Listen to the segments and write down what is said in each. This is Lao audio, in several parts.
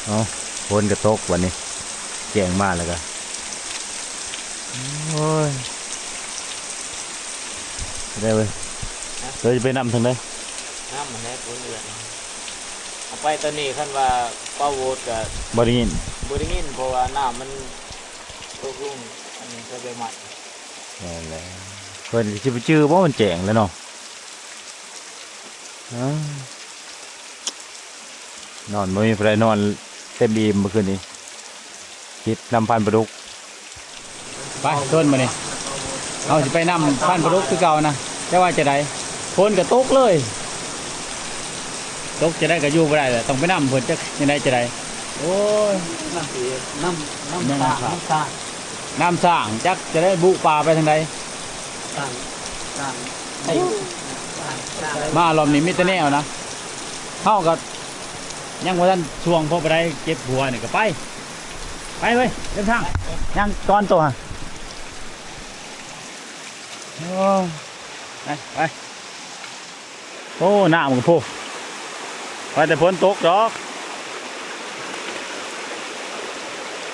ເອົ້າ ຝົນກໍຕົກບັດນີ້ ແຈ້ງມາແລ້ວກໍ ໂອ້ຍ ໄດ້ເວີຍ. ຮະ? ເອີ ຈະໄປນຳທາງໃດ? ນຳຫັ້ນແຫຼະ ຝົນເດືອນ ເອົາໄປຕອນນີ້ ຄັນວ່າເປົ່າໂຫວດກໍບໍ່ໄດ້ຍິນ ບໍ່ໄດ້ຍິນ ເພາະວ່ານ້ຳມັນຕົກລົງ ອັນນີ້ໃສ່ໃບໄມ້ ແມ່ນແຫຼະ ເພິ່ນຊິໄປຈື່ບໍ່ ມັນແຈ້ງແລ້ວເນາະ. ອ້າ ນອນບໍ່ມີຜູ້ໃດນອນເຕັມອີ່ມມື້ຄືນນີ້ ຄິດນຳພັນປາດຸກ. ໄປ ເຊີນ ບາດນີ້ເຮົາຊິໄປນຳພັນປາດຸກຄືເກົ່ານະ. ແຕ່ວ່າຈະໄດ ຝົນກໍຕົກເລີຍ ຕົກຈະໄດກໍຢູ່ບໍ່ໄດ້ແຫຼະ ຕ້ອງໄປນຳເພິ່ນ ຈັກຈັ່ງໃດຈະໄດ. ໂອ້ຍ ນ້ຳ ນ້ຳ ນ້ຳສ້າງ ນ້ຳສ້າງ ນ້ຳສ້າງ ຈັກຈະໄດ້ບຸປ່າໄປທາງໃດ. ມາລອບນີ້ມີແຕ່ແນວນະ ເຮົາກໍຍັງບໍ່ທັນຊ່ວງພໍປານໃດ ເຈັບຫົວນີ້ກໍໄປ ໄປເວີຍ ເດີນທາງ ຍ່າງກ່ອນໂຕຫະ. ໂອ້ ໄປ ໄປ. ໂອ້ ນ້ຳກໍພຸ້ນ ວ່າແຕ່ຝົນຕົກດອກ.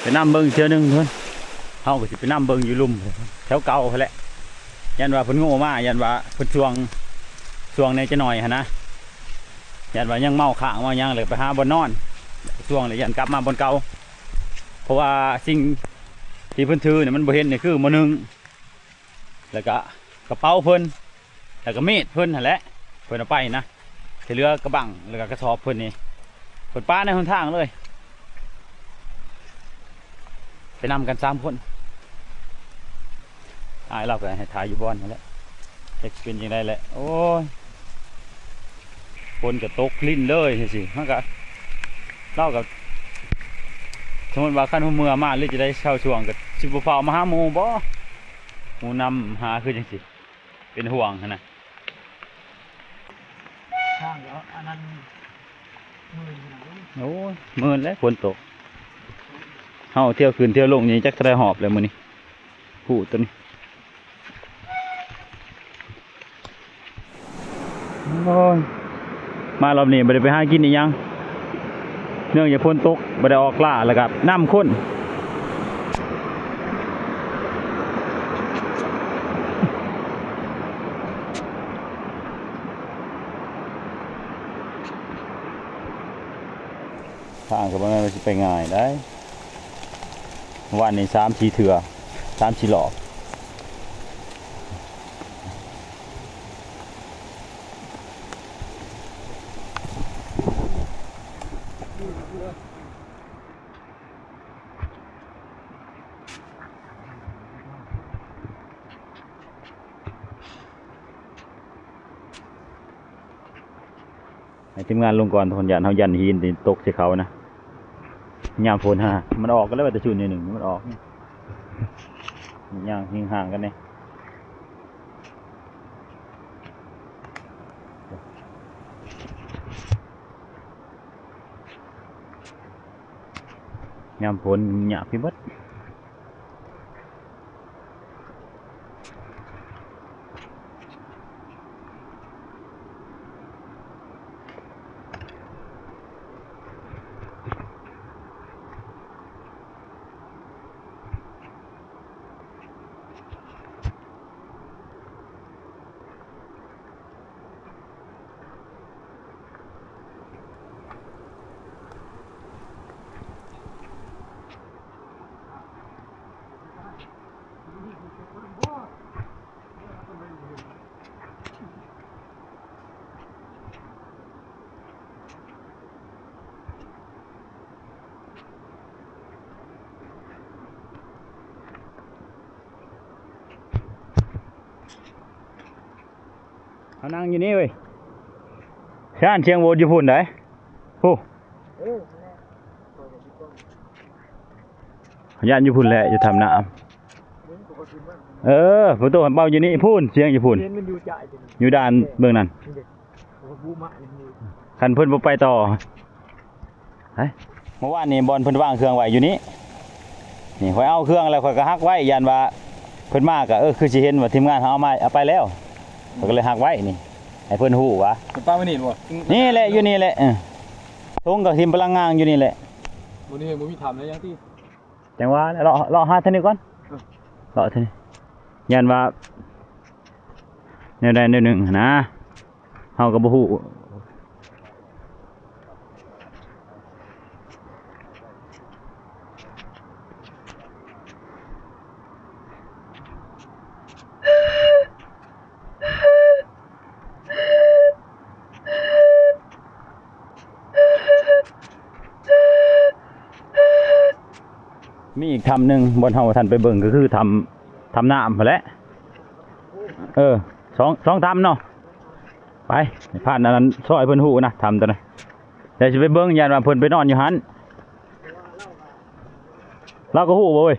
ໄປນຳເບິ່ງເທື່ອໜຶ່ງເພິ່ນ ເຮົາກໍຊິໄປນຳເບິ່ງຢູ່ລຸ່ມແຖວເກົ່າຫັ້ນແຫຼະ. ຢ້ານວ່າເພິ່ນໂງ່ມາ ຢ້ານວ່າເພິ່ນຊ່ວງ ຊ່ວງແດ່ຈັກໜ້ອຍຫັ້ນນະ ຢ້ານວ່າຍັງເມົາຄ້າງເມົາຫຍັງ ແລ້ວໄປຫາບ່ອນນອນ ຊ່ວງແລ້ວຢ້ານກັບມາບ່ອນເກົ່າ. ເພາະວ່າສິ່ງທີ່ເພິ່ນຖືນີ້ ມັນບໍ່ເຫັນນີ້ ຄືໝໍ້ໜຶ້ງ ແລ້ວກະກະເປົາເພິ່ນ ແລ້ວກະມີດເພິ່ນຫັ້ນແຫຼະ ເພິ່ນເອົາໄປນະ. ທີ່ເຫຼືອກະບັ້ງ ແລ້ວກະກະສອບເພິ່ນນີ້ ເພິ່ນປະໃນຫົນທາງເລີຍ ໄປນຳກັນສາມຄົນ. ອ້າຍລາວກະໃຫ້ຖ້າຢູ່ບ່ອນຫັ້ນແຫຼະ ຈັກຊິເປັນຈັ່ງໃດແຫຼະ. ໂອ້ຍ ຝົນກະຕົກລິນເລີຍຈັ່ງຊີ້ ມັນກະ ລາວກະ ສົມມຸດວ່າຄັນຫົວເມືອມາ ຫຼືຈະໄດ້ເຊົ່າຊ່ວງ ກະຊິບໍ່ຟ້າວມາຫາໝູ່ບໍ? ໝູ່ນຳຫາຄືຈັ່ງຊີ້ ເປັນຫ່ວງຫັ້ນນະ. ທາງກໍອັນນັ້ນ ມື່ນຂະໜາດນີ້ ໂອ້ຍ ມື່ນແລ້ວ ຝົນຕົກ ເຮົາທ່ຽວຂຶ້ນທ່ຽວລົງນີ້ ຈັກເທົ່າໃດຮອບແລ້ວມື້ນີ້ ຜູ້ຕົວນີ້. ໂອ້ຍ ມາລອບນີ້ບໍ່ໄດ້ໄປຫາກິນອີ່ຫຍັງ ເນື່ອງຈາກຝົນຕົກ ບໍ່ໄດ້ອອກລ່າ ແລ້ວກໍນ້ຳຂຸ້ນ. ທາງກໍບໍ່ແມ່ນວ່າຊິໄປງ່າຍໄດ໋ ວານນີ້ສາມສີ່ເທື່ອ ສາມສີ່ລອບ. ໃຫ້ທີມງານລົງກ່ອນ ທຸກຄົນ ຢ້ານເຮົາຢັນຫີນຕົກໃສ່ເຂົານະ. ຍາມຝົນຫາ ມັນອອກກັນແລ້ວ ວ່າແຕ່ຊຸດໜ້ອຍໜຶ່ງ ມັນອອກ ຍ່າງຫ່າງໆກັນແດ່. ຍາມຝົນຍາກໄປເບິດ. ເຮົານັ່ງຢູ່ນີ້ເວີຍ ຊານ ສຽງໂຫວດຢູ່ພຸ້ນໃດ໋ ໂອ້ ຢ້ານຢູ່ພຸ້ນແຫຼະ ຢູ່ຖ້ຳນ້ຳ. ເອີ ປະຕູເປົ່າຢູ່ນີ້ ພຸ້ນ ສຽງຢູ່ພຸ້ນ ຢູ່ດ້ານເບື້ອງນັ້ນ. ຄັນເພິ່ນບໍ່ໄປຕໍ່ ເມື່ອວານນີ້ບ່ອນເພິ່ນວາງເຄື່ອງໄວ້ຢູ່ນີ້ ນີ້ຂ້ອຍເອົາເຄື່ອງແລ້ວ ຂ້ອຍກໍຮັກໄວ້ ຢ້ານວ່າເພິ່ນມາກໍ ເອີ ຄືຊິເຫັນວ່າທີມງານເຮົາເອົາມາ ເອົາໄປແລ້ວ ຂ້ອຍກໍເລີຍຮັກໄວ້ນີ້ ໃຫ້ເພິ່ນຮູ້ວ່າ ປະໄວ້ນີ້ບໍ່? ນີ້ແຫຼະ ຢູ່ນີ້ແຫຼະ ເອີ ຖົງກໍຖິ້ມພະລັງງານຢູ່ນີ້ແຫຼະ. ມື້ນີ້ບໍ່ມີຖ້ຳແລ້ວຫຍັງຕິ? ຈັ່ງວ່າ ເລາະ ເລາະຫາທາງນີ້ກ່ອນ ເອີ ເລາະທາງນີ້ ຢ້ານວ່າແນວໃດແນວໜຶ່ງຫັ້ນນະ ເຮົາກໍບໍ່ຮູ້. ມີອີກຖ້ຳໜຶ່ງ ບ່ອນເຮົາທັນໄປເບິ່ງ ກໍຄືຖ້ຳ ຖ້ຳນ້ຳຫັ້ນແຫຼະ. ເອີ ສອງ ສອງຖ້ຳເນາະ. ໄປ ຜ່ານອັນນັ້ນ ຊອຍເພິ່ນຮູ້ນະ ຖ້ຳຕົວນັ້ນ. ດຽວຊິໄປເບິ່ງ ຢ້ານວ່າເພິ່ນໄປນອນຢູ່ຫັ້ນ. ລາວກໍຮູ້ບໍ່ເວີຍ?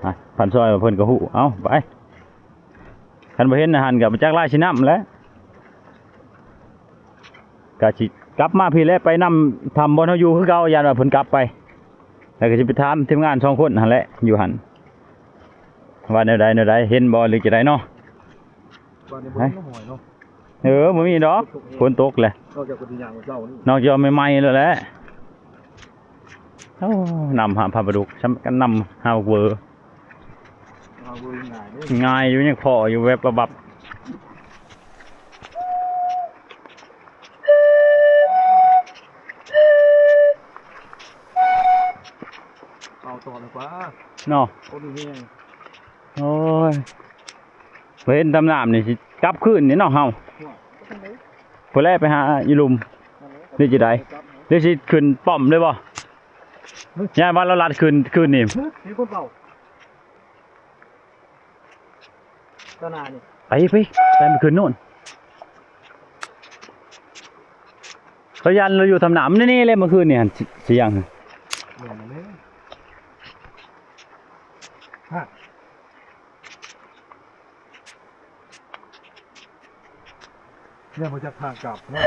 ອ່ະ ຜ່ານຊອຍເພິ່ນກໍຮູ້. ເອົາ ໄປ. ຄັນບໍ່ເຫັນຫັ້ນກໍບໍ່ຈັກລາຍຊິນຳແຫຼະ. ກະຊິກັບມາພີ້ແຫຼະ ໄປນຳຖ້ຳບ່ອນເຮົາຢູ່ຄືເກົ່າ ຢ້ານວ່າເພິ່ນກັບໄປ. ແລ້ວກໍຊິໄປຖາມທີມງານສອງຄົນຫັ້ນແຫຼະ ຢູ່ຫັ້ນ ວ່າແນວໃດແນວໃດ ເຫັນບໍ່ ຫຼືຈະໃດເນາະ. ບ້ານນີ້ບໍ່ມີນ້ຳຫ້ອຍເນາະ. ເອີ ບໍ່ມີດອກ ຝົນຕົກແຫຼະ. ນອກຈາກເພິ່ນຊິຍ່າງມາເຊົ້ານີ້ ນອກຈາກໃໝ່ໆແລ້ວແຫຼະ. ໂອ້ ນຳຫາຜາປາດຸກ ສ່ຳກັນນຳຫາບັກເວີ ຫາເວີງ່າຍເດ້ ງ່າຍຢູ່ ຍັງພໍ້ຢູ່ແວບວັບ. ເອົາຕໍ່ດີກວ່າເນາະ ຄົນແຮງ. ໂອ້ຍ ບໍ່ເຫັນຕຳນ້ຳນີ້ ຊິກັບຄືນນີ້ເນາະເຮົາ. ພຸ້ນແຫຼະ ໄປຫາຢູ່ລຸ່ມ ຫຼືຈະໃດ ຫຼືຊິຂຶ້ນປ້ອມເລີຍບໍ່? ຢ້ານວ່າລາວລັດຂຶ້ນຄືນນີ້ ມີຄົນເຝົ້າຕາໜ້ານີ້. ໄປ ໄປ ໄປ ມັນຂຶ້ນໂນ່ນ ເຂົາຢ້ານລາວຢູ່ຖ້ຳນ້ຳນີ້ແຫຼະ ມື້ຄືນນີ້ຫັ້ນ ສຽງ ແມ່ນແລ້ວ. ຮະ ແມ່ນບໍ່ຈັກທາງກັບເນາະ.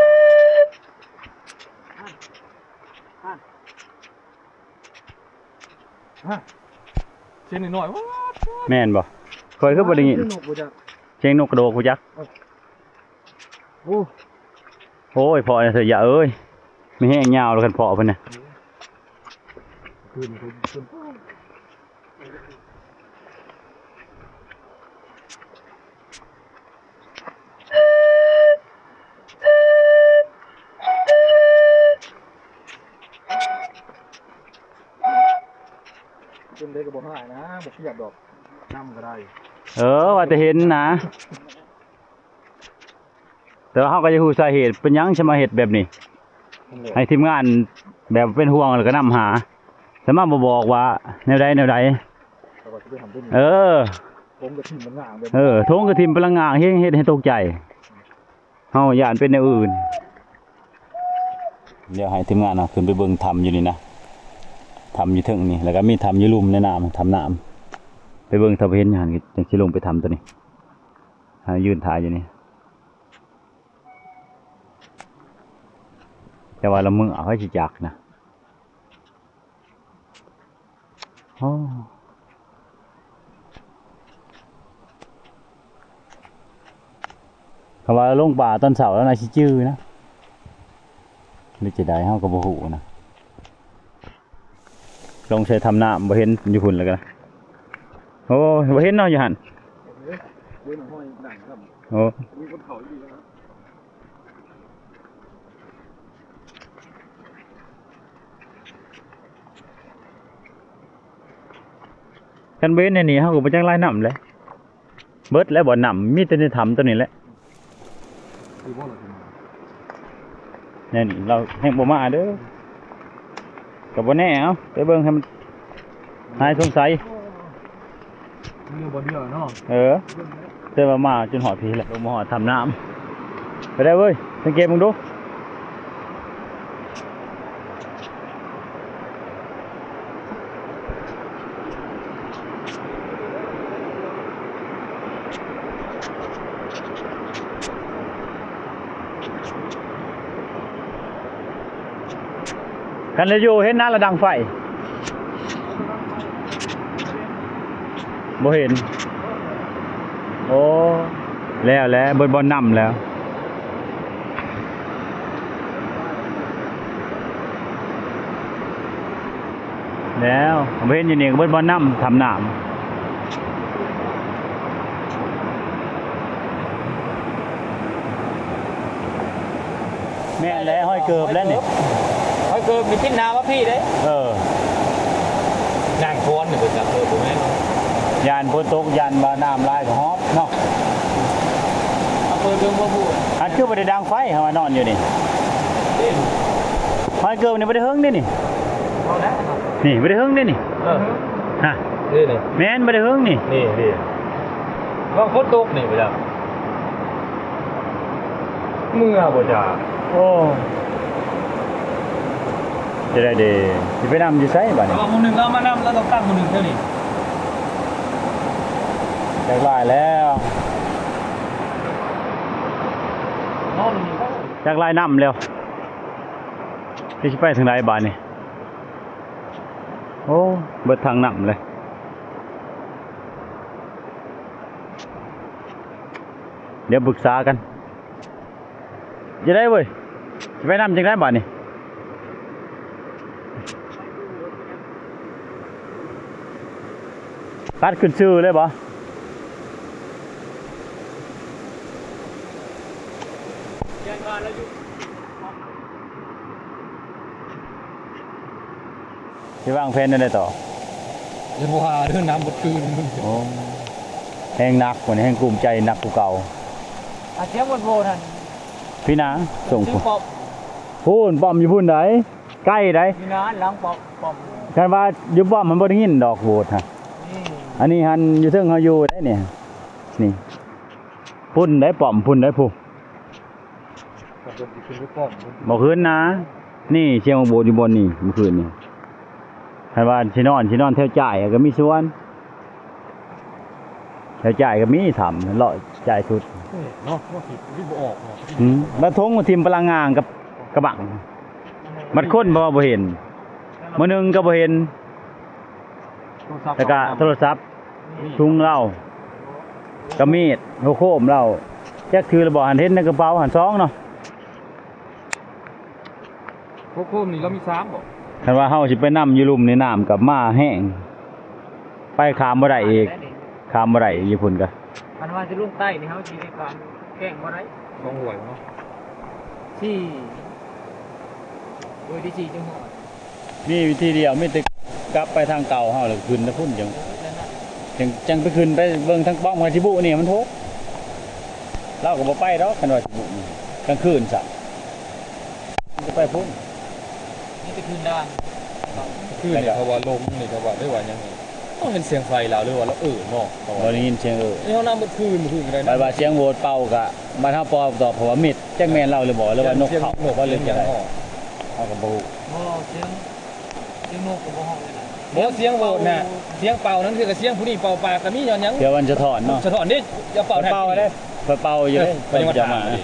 ຮະ ສຽງນ້ອຍໆ ແມ່ນບໍ່? ຂ້ອຍຄືບໍ່ໄດ້ຍິນ ສຽງນົກບໍ່ຈັກ ສຽງນົກກະໂດກບໍ່ຈັກ. ໂອ້ ໂອ້ຍ ເພາະເທື່ອຢາເອີຍ ມີແຮງຍາວແລ້ວ ຄັນເພາະເພິ່ນນະ. ຄືນ ຈັ່ງໃດກໍບໍ່ຮ້າຍນະ ບໍ່ປຽກດອກ ນ້ຳກໍໄດ້. ເອີ ວ່າແຕ່ເຫັນນະ. ແຕ່ວ່າເຮົາກໍຢາກຮູ້ສາເຫດເປັນຫຍັງຊິມາເຮັດແບບນີ້ ໃຫ້ທີມງານແບບເປັນຫ່ວງ ແລ້ວກໍນຳຫາ ສາມາດບໍ່ບອກວ່າແນວໃດແນວໃດ. ເອີ ຖົງກະຖິມພະລັງງາງ ເອີ ຖົງກະຖິມພະລັງງາງ ເຮັດ ເຮັດໃຫ້ຕົກໃຈ ເຮົາຢ້ານເປັນແນວອື່ນ. ດຽວໃຫ້ທີມງານເຮົາຂຶ້ນໄປເບິ່ງຖ້ຳຢູ່ນີ້ນະ ຖ້ຳຢູ່ເທິງນີ້ ແລ້ວກໍມີຖ້ຳຢູ່ລຸ່ມໃນນ້ຳ ຖ້ຳນ້ຳ ໄປເບິ່ງ ຖ້າບໍ່ເຫັນຫັ້ນ ຈັ່ງຊິລົງໄປຖ້ຳຕົວນີ້. ຫາຢືນຖ້າຢູ່ນີ້ ແຕ່ວ່າລະເມືອໃຜຊິຈັກນະ. ໂອ້ ຄັນວ່າລົງປ່າຕອນເຊົ້າແລ້ວນະ ຊິຈື່ນະ ຫຼືຈະໃດ ເຮົາກໍບໍ່ຮູ້ນະ. ລົງໃສ່ຖ້ຳນ້ຳ ບໍ່ເຫັນຢູ່ພຸ້ນແລ້ວກໍ ໂອ້ຍ ບໍ່ເຫັນເນາະຢູ່ຫັ້ນ. ໂອ້ ຄັນບໍ່ເຫັນແນວນີ້ ເຮົາກໍບໍ່ຈັກລາຍນ້ຳແຫຼະ. ເບິດແລ້ວ ບ່ອນນ້ຳມີແຕ່ໃນຖ້ຳຕົວນີ້ແຫຼະ. ແນວນີ້ລາວແຮ່ງບໍ່ມາເດີ ກໍບໍ່ແນ່. ເອົາ ໄປເບິ່ງໃຫ້ມັນຫາຍສົງໄສ. ມີບ່ອນດຽວເນາະ. ເອີ ແຕ່ວ່າມາຈົນຮອດພີ້ແຫຼະ ລົງມາຮອດຖ້ຳນ້ຳ. ໄປໄດ້ເວີຍ ສັງເກດເບິ່ງດູ. ຄັນລະຢູ່ເຫັນນະ ລະດັງໄຟ ບໍ່ເຫັນ. ໂອ້ ແລ້ວແຫຼະ ເບິດບ່ອນນ້ຳແລ້ວ. ແລ້ວ ເຫັນຢູ່ນີ້ເບິດບ່ອນນ້ຳ ຖ້ຳນ້ຳ. ແມ່ນແຫຼະ ຮອຍເກີບແລ້ວນີ້ ຮອຍເກີບນີ້ປິ່ນໜ້າມາພີ້ເດ້. ເອີ ຍ່າງຄອນນີ້ເພິ່ນກໍເກີບບໍ່ແມ່ນ ຢ້ານຝົນຕົກ ຢ້ານວ່ານ້ຳຫຼາຍກໍຫອບເນາະ. ເອົາເປີດເບິ່ງບໍ່ຮູ້ ອັນຄືບໍ່ໄດ້ດັງໄຟ ເຮົາວ່ານອນຢູ່ນີ້. ຮອຍເກີບນີ້ບໍ່ໄດ້ເຫິງເດ້ນີ້ ເອົາແລ້ວ ນີ້ບໍ່ໄດ້ເຫິງເດ້ນີ້. ເອີ ຮະ ນີ້ ນີ້ ແມ່ນບໍ່ໄດ້ເຫິງນີ້ ນີ້ ນີ້ ວ່າຝົນຕົກນີ້ບໍ່ຈັກ ເມື່ອບໍ່ຈັກ. ໂອ້ ຈະໄດ້ເດ ຊິໄປນຳຢູ່ໃສບາດນີ້? ເອົາໝູ່ໜຶ່ງເອົາມານຳ ລະຕ້ອງຕັ້ງໝູ່ໜຶ່ງເທື່ອນີ້ ຈັກຫຼາຍແລ້ວ ນອນຢູ່ນີ້ ຈັກຫຼາຍນ້ຳແລ້ວ ຊິໄປທາງໃດບາດນີ້? ໂອ້ ເບິດທາງນ້ຳເລີຍ ດຽວປຶກສາກັນ ຈະໄດ້ເວີຍ ຊິໄປນຳຈັ່ງໃດບາດນີ້? ຕັດຂຶ້ນຊື່ເລີຍບໍ່? ຊິວາງແຜນແນວໃດຕໍ່? ຢ່າວ່າເດີ ນ້ຳໝົດຄືນ. ໂອ້ ແຮງໜັກ ບັດນີ້ແຮງກຸ້ມໃຈໜັກກວ່າເກົ່າ. ອາ ສຽງໂຫດໆຫັ້ນ ພີ່ນາງ ສົ່ງ ຢູ່ປ້ອມ ພຸ້ນ ປ້ອມຢູ່ພຸ້ນໃດ ໃກ້ໃດ ພີ່ນາງ ຫຼັງປ້ອມ ປ້ອມ ຄັນວ່າຢູ່ປ້ອມມັນບໍ່ໄດ້ຍິນດອກໂຫດຫັ້ນ. ນີ້ ອັນນີ້ຫັ້ນຢູ່ເທິງເຮົາຢູ່ໃດນີ້ ນີ້ ພຸ້ນໃດ ປ້ອມພຸ້ນໃດ ພຸ້ນ. ບໍ່ຂຶ້ນນະ ນີ້ສຽງໂຫດຢູ່ບ່ອນນີ້ມື້ຄືນນີ້ ຄັນວ່າຊິນອນ ຊິນອນແຖວຈ້າຍກໍມີສ່ວນ ແຖວຈ້າຍກໍມີ ຖ້ຳເລາະຈ້າຍສຸດ ເອີ ເນາະ ບໍ່ຄິດ ບໍ່ອອກເນາະ. ອືມ ບາດຖົງຖິ້ມປະລັງງາງກັບກະບັງ ບາດຄົນບໍ່ ບໍ່ເຫັນ ມື້ໜຶ່ງກໍບໍ່ເຫັນ ໂທລະສັບ ແລ້ວກະໂທລະສັບ ທຸງລາວ ກະມີດ ຫົວໂຄມລາວ ຈັກຖືຫຼືບໍ່ ຫັ້ນເຫັນໃນກະເປົາຫັ້ນສອງເນາະ. ຫົວໂຄມນີ້ລາວມີສາມບໍ່? ຄັນວ່າເຮົາຊິໄປນຳຢູ່ລຸ່ມນີ້ ນ້ຳກໍມາແຮງ ໄປຂ້າມບໍ່ໄດ້ອີກ ຂ້າມບໍ່ໄດ້ຢູ່ພຸ້ນກະ ຄັນວ່າຊິລົງໃຕ້ນີ້ ເຮົາຊິໄດ້ຂ້າມແກ້ງບໍ່ໄດ້ ສອງຫ້ວຍເນາະ ສີ່ ໂດຍທີ່ສີ່ຈັ່ງຮອດ. ມີວິທີດຽວ ມີແຕ່ກັບໄປທາງເກົ່າເຮົາ ແລ້ວຂຶ້ນນະພຸ້ນ ຈັ່ງ ຈັ່ງ ຈັ່ງໄປຂຶ້ນໄປເບິ່ງທາງປ້ອມ ຄັນຊິບຸນີ້ມັນໂທ ລາວກໍບໍ່ໄປດອກ ຄັນວ່າຊິບຸນີ້ ກາງຄືນຊະ ຈະໄປພຸ້ນ ມີແຕ່ຄືນດານ ຄືນນີ້ ເຂົາວ່າລົງນີ້ ເຂົາວ່າ ຫຼືວ່າຫຍັງນີ້ ຕ້ອງເຫັນສຽງໄຟລາວ ຫຼືວ່າລາວເອີ້ນເນາະ ເຂົາວ່າ ບໍ່ໄດ້ຍິນສຽງເອີ້ນ ເຮົານຳເບິດຄືນມື້ຄືນກໍໄດ້ນະ ບັດວ່າສຽງໂຫວດເປົ່າກໍ ບັດເຮົາປອບຕອບ ເພາະວ່າມິດ ຈັກແມ່ນລາວຫຼືບໍ່ ຫຼືວ່ານົກເຂົາ ຫຼືວ່າເລື່ອງໃດ ເຮົາກໍບໍ່ຮູ້ ບໍ່ ສຽງ ສຽງນົກກໍບໍ່ຮ້ອງເລີຍນະ ບໍ່ ສຽງໂຫວດນະ ສຽງເປົ່ານັ້ນຄືກັບສຽງຜູ້ນີ້ເປົ່າປາກກໍມີ ຍ້ອນຫຍັງ ດຽວມັນສະທ້ອນເນາະ ສະທ້ອນເດ້ ຢ່າເປົ່າແທ້ ເປົ່າເດ້ ຂ້ອຍເປົ່າຢູ່ເດ້ ເອີ ຂ້ອຍຍັງມາຖາມເດ້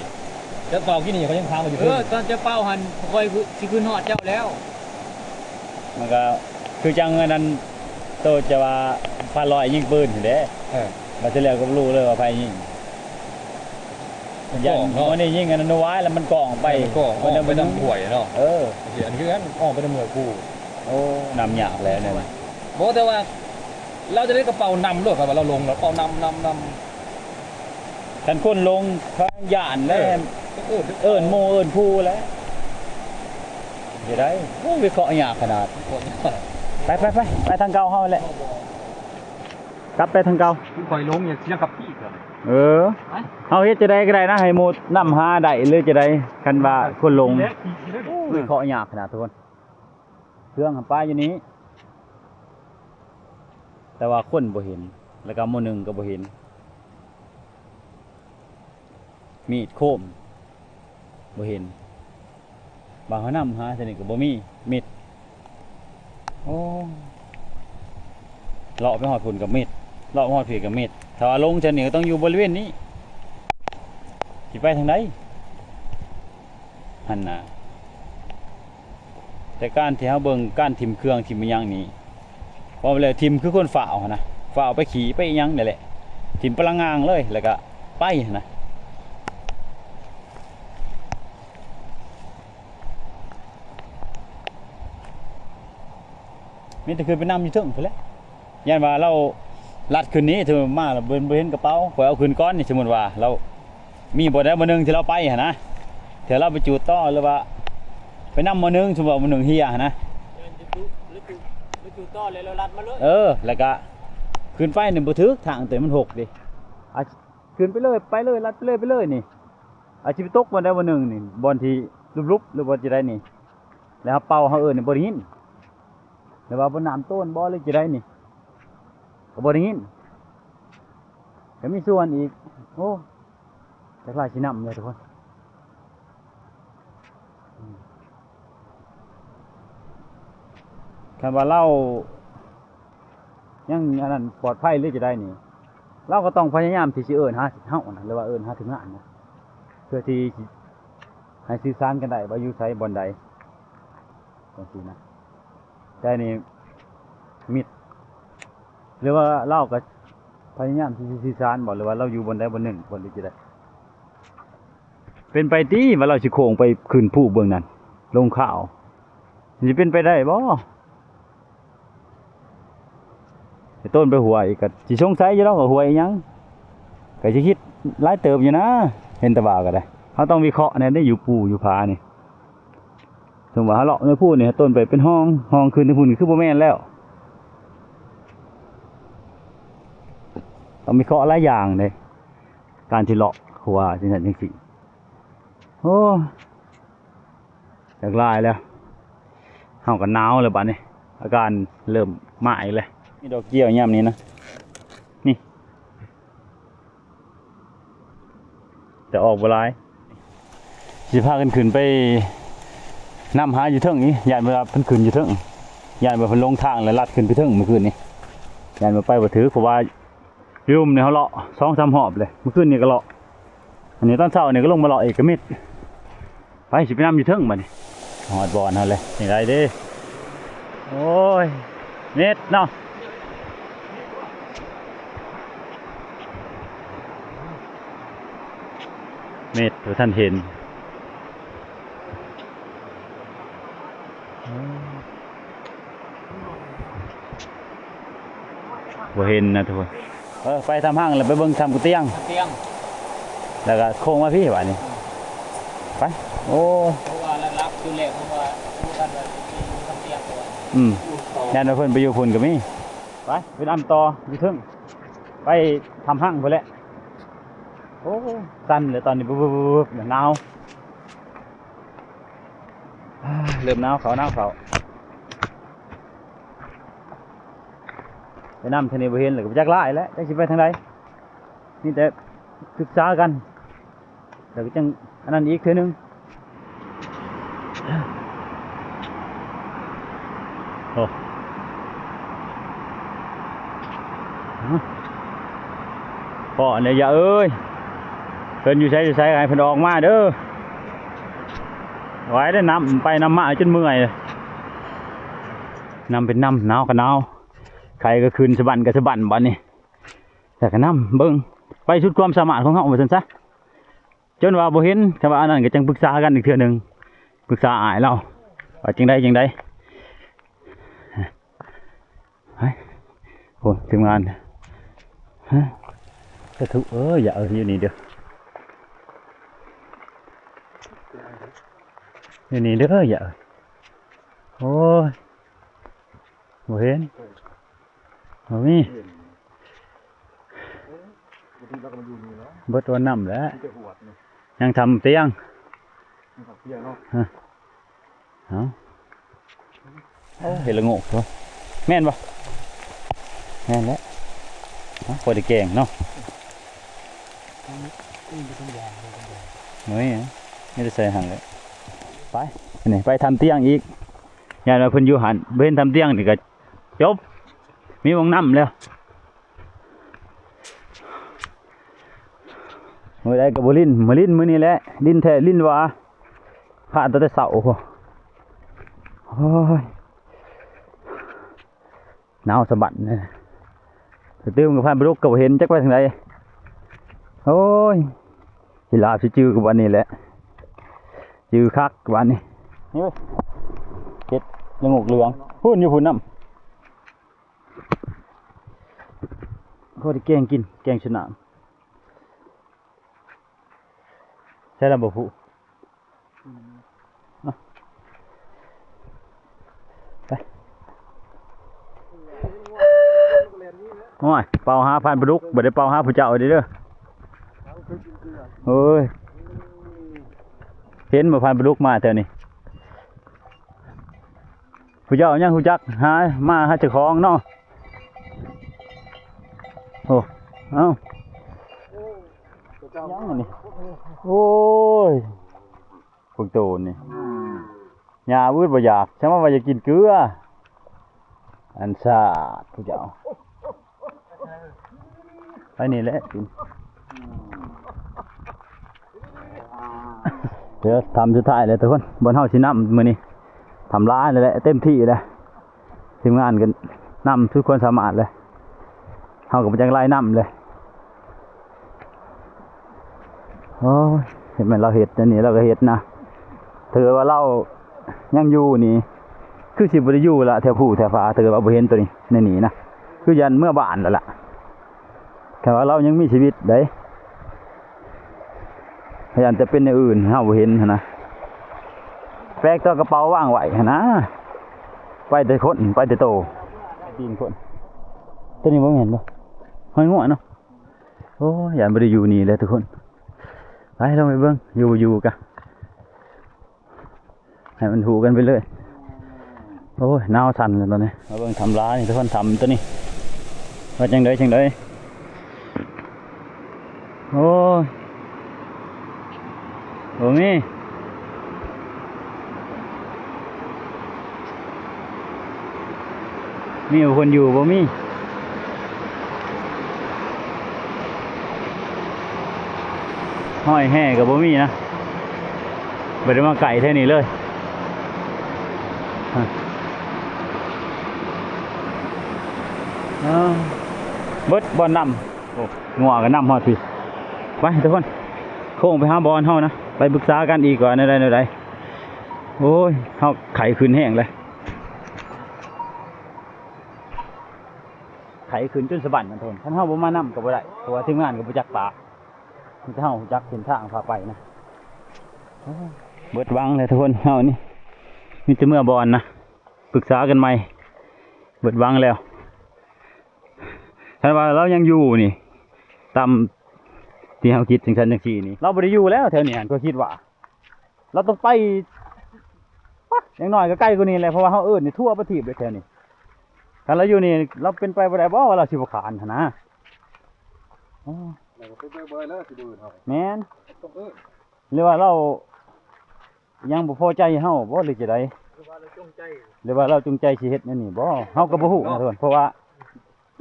ເຈົ້າເປົ່າກີ້ນີ້ຂ້ອຍຍັງຖາມວ່າຢູ່ ເອີ ຕອນເຈົ້າເປົ່າຫັ້ນ ຂ້ອຍຄືຊິຂຶ້ນຮອດເຈົ້າແລ້ວ ມັນກໍຄືຈັ່ງອັນນັ້ນ ໂຕຈະວ່າພັນຮ້ອຍຍິງປືນຫັ້ນເດ້ ເອີ ມາທີແລ້ວກໍບໍ່ຮູ້ເລີຍວ່າໃຜຍິງ ມັນກ້ອງເນາະ ມື້ນີ້ຍິງອັນນັ້ນວາຍ ແລ້ວມັນກ້ອງໄປ ເອີ ມັນກ້ອງ ມັນ ອອກໄປນຳຫ້ວຍເນາະ ເອີ ອັນນີ້ຄືກັນ ອອກໄປນຳຫ້ວຍພູ ໂອ້ ນຳຍາກແລ້ວແນວນີ້ ບໍ່ ແຕ່ວ່າລາວຈະໄດ້ກະເປົານຳໂລດ ຄັນວ່າລາວລົງແລ້ວເປົານຳ ນຳ ນຳ ຄັນຄົນລົງເຂົາຢ້ານແລ້ວ ເອີ ເອີ້ນໝູ່ເອີ້ນຜູ້ແລ້ວ ຊິໄດ້ ໂອ້ ວິເຄາະຍາກຂະໜາດ ໄປ ໄປ ໄປ ໄປທາງເກົ່າເຮົາແຫຼະ ກັບໄປທາງເກົ່າ ຄືຂ້ອຍລົງ ຢາກ ຢາກກັບທີ່ ເອີ ເຮົາເຮັດຈັ່ງໃດກໍໄດ້ນະ ໃຫ້ໝູ່ນຳຫາໄດ້ ຫຼືຈັ່ງໃດ ຄັນວ່າຄົນຫຼົງ ໂອ້ຍ ເຄາະຍາກຂະໜາດທຸກຄົນ ເຄື່ອງຫັ້ນປະຢູ່ນີ້ ແຕ່ວ່າຄົນບໍ່ເຫັນ ແລ້ວກໍໝູ່ໜຶ່ງກໍບໍ່ເຫັນ ມີດໂຄມ ບໍ່ເຫັນ ບາງເຮົານຳຫາຊະນີ້ກໍບໍ່ມີ ມິດ ໂອ້ ເລາະໄປຮອດພຸ້ນກໍມິດ ເລາະມາຮອດພີ້ກໍມິດ ຖ້າວ່າລົງຊະນີ້ກໍຕ້ອງຢູ່ບໍລິເວນນີ້ ຊິໄປທາງໃດ ຫັ້ນນະ ແຕ່ການທີ່ເຮົາເບິ່ງການຖິ້ມເຄື່ອງຖິ້ມອີ່ຫຍັງນີ້ ເວົ້າແລ້ວຖິ້ມຄືຄົນຟ້າວຫັ້ນນະ ຟ້າວໄປຂີ່ໄປອີ່ຫຍັງນີ້ແຫຼະ ຖິ້ມປະລັງງາງເລີຍ ແລ້ວກະໄປຫັ້ນນະ. ມີແຕ່ຂຶ້ນໄປນຳຢູ່ເທິງພຸ້ນແຫຼະ. ຢ້ານວ່າລາວລັດຂຶ້ນນີ້ ຖືມາແລ້ວບໍ່ ບໍ່ເຫັນກະເປົາ ຂ້ອຍເອົາຂຶ້ນກ່ອນນີ້. ສົມມຸດວ່າລາວມີບ່ອນໃດບ່ອນໜຶ່ງທີ່ລາວໄປຫັ້ນນະ ເທື່ອລາວໄປຈູດຕໍ່ ຫຼືວ່າໄປນຳໝໍໜຶ່ງ ສົມມຸດວ່າໝໍໜຶ່ງເຮຍຫັ້ນນະ ແມ່ນ ຈຸດ ຈຸດ ຈຸດຕໍ່ແລ້ວລັດມາເລີຍ. ເອີ ແລ້ວກະຂຶ້ນໄປນີ້ບໍ່ຖືກທາງ ແຕ່ມັນຫົກເດ້. ອາດຂຶ້ນໄປເລີຍ ໄປເລີຍ ລັດໄປເລີຍ ໄປເລີຍນີ້ ອາດຊິໄປຕົກບ່ອນໃດບ່ອນໜຶ່ງນີ້ ບ່ອນທີ່ຫຼຸບໆ ຫຼືບ່ອນຈັ່ງໃດນີ້ ແລ້ວເຮົາເປົ່າ ເຮົາເອີ້ນນີ້ບໍ່ໄດ້ຍິນ ຫຼືວ່າບໍ່ນ້ຳໂຕນບໍ່ ຫຼືຈັ່ງໃດນີ້ ກໍບໍ່ໄດ້ຍິນ ກໍມີສ່ວນອີກ. ໂອ້ ຈັກຫຼາຍຊິນຳແຫຼະທຸກຄົນ. ຄັນວ່າລາວຍັງອັນນັ້ນປອດໄພ ຫຼືຈັ່ງໃດນີ້ ລາວກໍຕ້ອງພະຍາຍາມທີ່ຊິເອີ້ນຫາເຮົານະ ຫຼືວ່າເອີ້ນຫາທີມງານນະ ເພື່ອທີ່ຊິໃຫ້ສື່ສານກັນໄດ້ວ່າຢູ່ໃສ ບ່ອນໃດ ຈັ່ງຊີ້ນະ. ແຕ່ນີ້ມິດ ຫຼືວ່າລາວກໍພະຍາຍາມທີ່ຊິສື່ສານບໍ ຫຼືວ່າລາວຢູ່ບ່ອນໃດບ່ອນໜຶ່ງ ບ່ອນທີ່ຈະໄດ້ ເປັນໄປຕິວ່າລາວຊິໂຄ້ງໄປຂຶ້ນພູເບື້ອງນັ້ນ ລົງຂາວ ມັນຊິເປັນໄປໄດ້ບໍ? ໄອ້ຕົ້ນໄປຫ້ວຍກໍຊິສົງໄສຢູ່ດອກວ່າຫ້ວຍອີ່ຫຍັງ ກໍຊິຄິດຫຼາຍເຕີບຢູ່ນະ. ເຫັນແຕ່ວ່າກໍໄດ້ ເຮົາຕ້ອງວິເຄາະແດ່ເດ້ ຢູ່ພູຢູ່ຜານີ້. ສົມມຸດວ່າເຮົາເລາະໃນພູນີ້ ຕົ້ນໄປເປັນຮ່ອງ ຮ່ອງຂຶ້ນໄປພຸ້ນ ຄືບໍ່ແມ່ນແລ້ວ. ຕ້ອງວິເຄາະຫຼາຍຢ່າງເດ້ ການທີ່ເລາະຂົວຈັ່ງຊັ້ນຈັ່ງຊີ້. ໂອ້ ຈັກຫຼາຍແລ້ວ ເຮົາກໍໜາວແລ້ວບາດນີ້ ອາການເລີ່ມມາອີກແລ້ວ. ມີດອກກ້ຽວຍາມນີ້ນະ ນີ້ ແຕ່ອອກບໍ່ຫຼາຍ. ຊິພາກັນຂຶ້ນໄປນຳຫາຢູ່ເທິງອີກ ຢ້ານວ່າເພິ່ນຂຶ້ນຢູ່ເທິງ ຢ້ານວ່າເພິ່ນຫຼົງທາງແລ້ວລັດຂຶ້ນໄປເທິງມື້ຄືນນີ້ ຢ້ານວ່າໄປບໍ່ຖືກ ເພາະວ່າ ຢູ່ລຸ່ມນີ້ເຮົາເລາະສອງສາມຮອບເລີຍ ມື້ຄືນນີ້ກໍເລາະ ອັນນີ້ຕອນເຊົ້ານີ້ກໍລົງມາເລາະອີກກໍມິດ. ໄປ ຊິໄປນຳຢູ່ເທິງບາດນີ້ ຮອດບ່ອນເຮົາເລີຍ ນີ້ໄດ້ເດ້. ໂອ້ຍ ມິດເນາະ ມິດ ບໍ່ທັນເຫັນ. ບໍ່ເຫັນນະທຸກຄົນ. ເອີ ໄປທຳຮັງແລ້ວໄປເບິ່ງທຳກະຕຽງ ກະຕຽງ ແລ້ວກະໂຄ້ງມາພີ້ບາດນີ້ ໄປ. ໂອ້ ເພາະວ່າຫຼັກໆຈຸດແລກເພິ່ນວ່າ ຮູ້ກັນວ່າຢູ່ທຳກະຕຽງກ່ອນ ອືມ ຢ້ານວ່າເພິ່ນໄປຢູ່ພຸ້ນກໍມີ. ໄປ ໄປນຳຕໍ່ຢູ່ເທິງ ໄປທຳຮັງພຸ້ນແຫຼະ. ໂອ້ ສັ່ນເລີຍຕອນນີ້ ບຶບໆ ໜາວ. ເລີ່ມໜາວເຂົ້າ ໜາວເຂົ້າ ໄປນຳທາງນີ້ບໍ່ເຫັນ ແລ້ວກໍບໍ່ຈັກຫຼາຍແຫຼະ ຈັກຊິໄປທາງໃດ ມີແຕ່ປຶກສາກັນ ແລ້ວກໍຈັ່ງອັນນັ້ນອີກເທື່ອໜຶ່ງ. ໂອ້ ພໍແລ້ວ ຢ່າເອີຍ ເພິ່ນຢູ່ໃສຢູ່ໃສ ໃຫ້ເພິ່ນອອກມາເດີ. ໄວ້ເດີ ນຳໄປນຳມາຈົນເມື່ອຍ ນຳເປັນນຳ ໜາວກໍໜາວ ໄຂ້ກໍຂຶ້ນ ສະບັ້ນກໍສະບັ້ນ ບາດນີ້ ແຕ່ກໍນຳເບິ່ງໄປສຸດຄວາມສາມາດຂອງເຮົາ ວ່າຊັ້ນຊະ. ຈົນວ່າບໍ່ເຫັນ ຄັນວ່າອັນນັ້ນກໍຈັ່ງປຶກສາກັນອີກເທື່ອໜຶ່ງ ປຶກສາອ້າຍລາວວ່າຈັ່ງໃດຈັ່ງໃດ. ໂອ້ ທີມງານ ສາທຸເອີຍ ຢ່າເອີຍ ຢູ່ນີ້ເດີ ຢູ່ນີ້ເດີ ຢ່າເອີຍ. ໂອ້ຍ ບໍ່ເຫັນ ບໍ່ມີ ບໍ່ຖືກ ລາວກໍມາຢູ່ນີ້ແລ້ວ ເບິດວ່ານ້ຳແຫຼະ ມີແຕ່ຫວດນີ້ ຍັງທຳຕຽງ ຍັງທຳຕຽງເນາະ. ຮະ ເອົ້າ ໂອ້ ເຫັດລະໂງກຕົວະ ແມ່ນບໍ່? ແມ່ນແຫຼະ ເອົ້າ ພໍໄດ້ແກງເນາະ ເອີຍ ມີແຕ່ໃສ່ຫັ້ນແຫຼະ. ໄປ ອັນນີ້ໄປທຳຕຽງອີກ ຢ້ານວ່າເພິ່ນຢູ່ຫັ້ນ ບໍ່ເຫັນທຳຕຽງນີ້ກໍ ຈົບ ມີໝ່ອງນຳແລ້ວ. ມື້ໃດກໍບໍ່ຫຼິ້ນ ມາຫຼິ້ນມື້ນີ້ແຫຼະ ຫຼິ້ນແທ້ຫຼິ້ນຫວາ ພາຕັ້ງແຕ່ເຊົ້າພຸ້ນ. ໂອ້ຍ ໜາວສະບັ້ນ ກະຕື່ມກັບພານປາດຸກກໍບໍ່ເຫັນ ຈັກໄປທາງໃດ. ໂອ້ຍ ຊິລາບຊິຈື່ກັບອັນນີ້ແຫຼະ ຈື່ຄັກບາດນີ້. ນີ້ເວີຍ ເຫັດລະໂງກເຫຼືອງ ພຸ້ນ ຢູ່ພຸ້ນນຳ ພໍໄດ້ແກງກິນ ແກງຊະນາມ. ໃສ່ລຳບໍ່ຜູ້ ໄປ. ໂອ້ຍ ເປົ່າຫາພານປາດຸກ ບໍ່ໄດ້ເປົ່າຫາຜູ້ເຈົ້າເດ້ເດີ. ໂອ້ຍ ເຫັນບໍ່ພານປາດຸກມາແຖວນີ້? ຜູ້ເຈົ້າຍັງຮູ້ຈັກຫາ ມາຫາເຈົ້າຂອງເນາະ. ໂອ້ ເອົ້າ ຍັງອັນນີ້ ໂອ້ຍ ພວກໂຕນີ້ ຫຍ້າວືດບໍ່ຢາກ ຊ່ຳວ່າຢາກກິນເກືອ ອັນຊາດ ຜູ້ເຈົ້າ. ໄປນີ້ແຫຼະ ເດີ ຖ້ຳສຸດທ້າຍແລ້ວທຸກຄົນ ບ່ອນເຮົາຊິນຳມື້ນີ້ ຖ້ຳຫຼາຍແລ້ວແຫຼະ ເຕັມທີ່ແລ້ວ ທີມງານກໍນຳສຸດຄວາມສາມາດແລ້ວ ເຮົາກໍບໍ່ຈັກລາຍນຳແລ້ວ. ໂອ້ຍ ເຫັນແມ່ນລາວເຮັດ ອັນນີ້ລາວກໍເຮັດນະ ຖ້າເກີດວ່າລາວຍັງຢູ່ນີ້ ຄືຊິບໍ່ໄດ້ຢູ່ລະ ແຖວພູແຖວຜາ ຖ້າເກີດວ່າບໍ່ເຫັນໂຕນີ້ໃນນີ້ນະ ຄືຢ້ານເມືອບ້ານແລ້ວລະ ຖ້າວ່າລາວຍັງມີຊີວິດໄດ໋ ຢ້ານແຕ່ເປັນແນວອື່ນ ເຮົາບໍ່ເຫັນຫັ້ນນະ ແປກແຕ່ວ່າກະເປົາວາງໄວ້ຫັ້ນນະ ໄປແຕ່ຄົນ ໄປແຕ່ໂຕ ຕີນຄົນ ໂຕນີ້ບໍ່ແມ່ນບໍ່? ຫອຍງົວເນາະ. ໂອ້ຍ ຢ້ານບໍ່ໄດ້ຢູ່ນີ້ແຫຼະທຸກຄົນ ໄປ ລອງໄປເບິ່ງ ຢູ່ບໍ່ຢູ່ກະ ໃຫ້ມັນຮູ້ກັນໄປເລີຍ. ໂອ້ຍ ໜາວສັ່ນແລ້ວຕອນນີ້ ມາເບິ່ງຖ້ຳຫຼານີ້ທຸກຄົນ ຖ້ຳໂຕນີ້ ວ່າຈັ່ງໃດຈັ່ງໃດ. ໂອ້ຍ ບໍ່ມີ ມີຄົນຢູ່ບໍ່ມີ ຮອຍແຮ່ກໍບໍ່ມີນະ ບໍ່ໄດ້ມາໃກ້ແຖວນີ້ເລີຍ. ເອີ ເບິດບ່ອນນຳ ໂອ້ ງົວກໍນຳຮອດພີ້. ໄປທຸກຄົນ ໂຄ້ງໄປຫາບ່ອນເຮົານະ ໄປປຶກສາກັນອີກວ່າແນວໃດແນວໃດ. ໂອ້ຍ ເຮົາໄຂ້ຂຶ້ນແຮງເລີຍ ໄຂ້ຂຶ້ນຈົນສະບັ້ນນະທຸກຄົນ ຄັນເຮົາບໍ່ມານຳກໍບໍ່ໄດ້ ເພາະວ່າທີມງານກໍບໍ່ຈັກປ່າ ມີແຕ່ເຮົາຮູ້ຈັກເສັ້ນທາງພາໄປນະ. ໂອ້ຍ ເບິດຫວັງແລ້ວທຸກຄົນ ເຮົານີ້ມີແຕ່ເມືອບ່ອນນະ ປຶກສາກັນໃໝ່ ເບິດຫວັງແລ້ວ. ຄັນວ່າລາວຍັງຢູ່ນີ້ ຕາມທີ່ເຮົາຄິດຈັ່ງຊັ້ນຈັ່ງຊີ້ນີ້ ລາວບໍ່ໄດ້ຢູ່ແລ້ວແຖວນີ້ຫັ້ນ ຂ້ອຍຄິດວ່າ ລາວຕ້ອງໄປ ປະ ຢ່າງໜ້ອຍກໍໄກກວ່ານີ້ແຫຼະ ເພາະວ່າເຮົາເອີ້ນນີ້ທົ່ວປະທີບເລີຍແຖວນີ້. ຄັນລາວຢູ່ນີ້ ລາວເປັນໄປບໍ່ໄດ້ບໍ່ວ່າລາວຊິບໍ່ຂານຫັ້ນນະ. ໂອ້ ແລ້ວກໍເປັນໄປບໍ່ໄດ້ແລ້ວຊິບໍ່ເອີ້ນເຮົາ ແມ່ນ ຕ້ອງເອີ້ນ ຫຼືວ່າລາວຍັງບໍ່ພໍໃຈເຮົາບໍ່ ຫຼືຈັ່ງໃດ ຫຼືວ່າລາວຈົງໃຈ ຫຼືວ່າລາວຈົງໃຈຊິເຮັດແນວນີ້ບໍ່ ເຮົາກໍບໍ່ຮູ້ນະທຸກຄົນ ເພາະວ່າ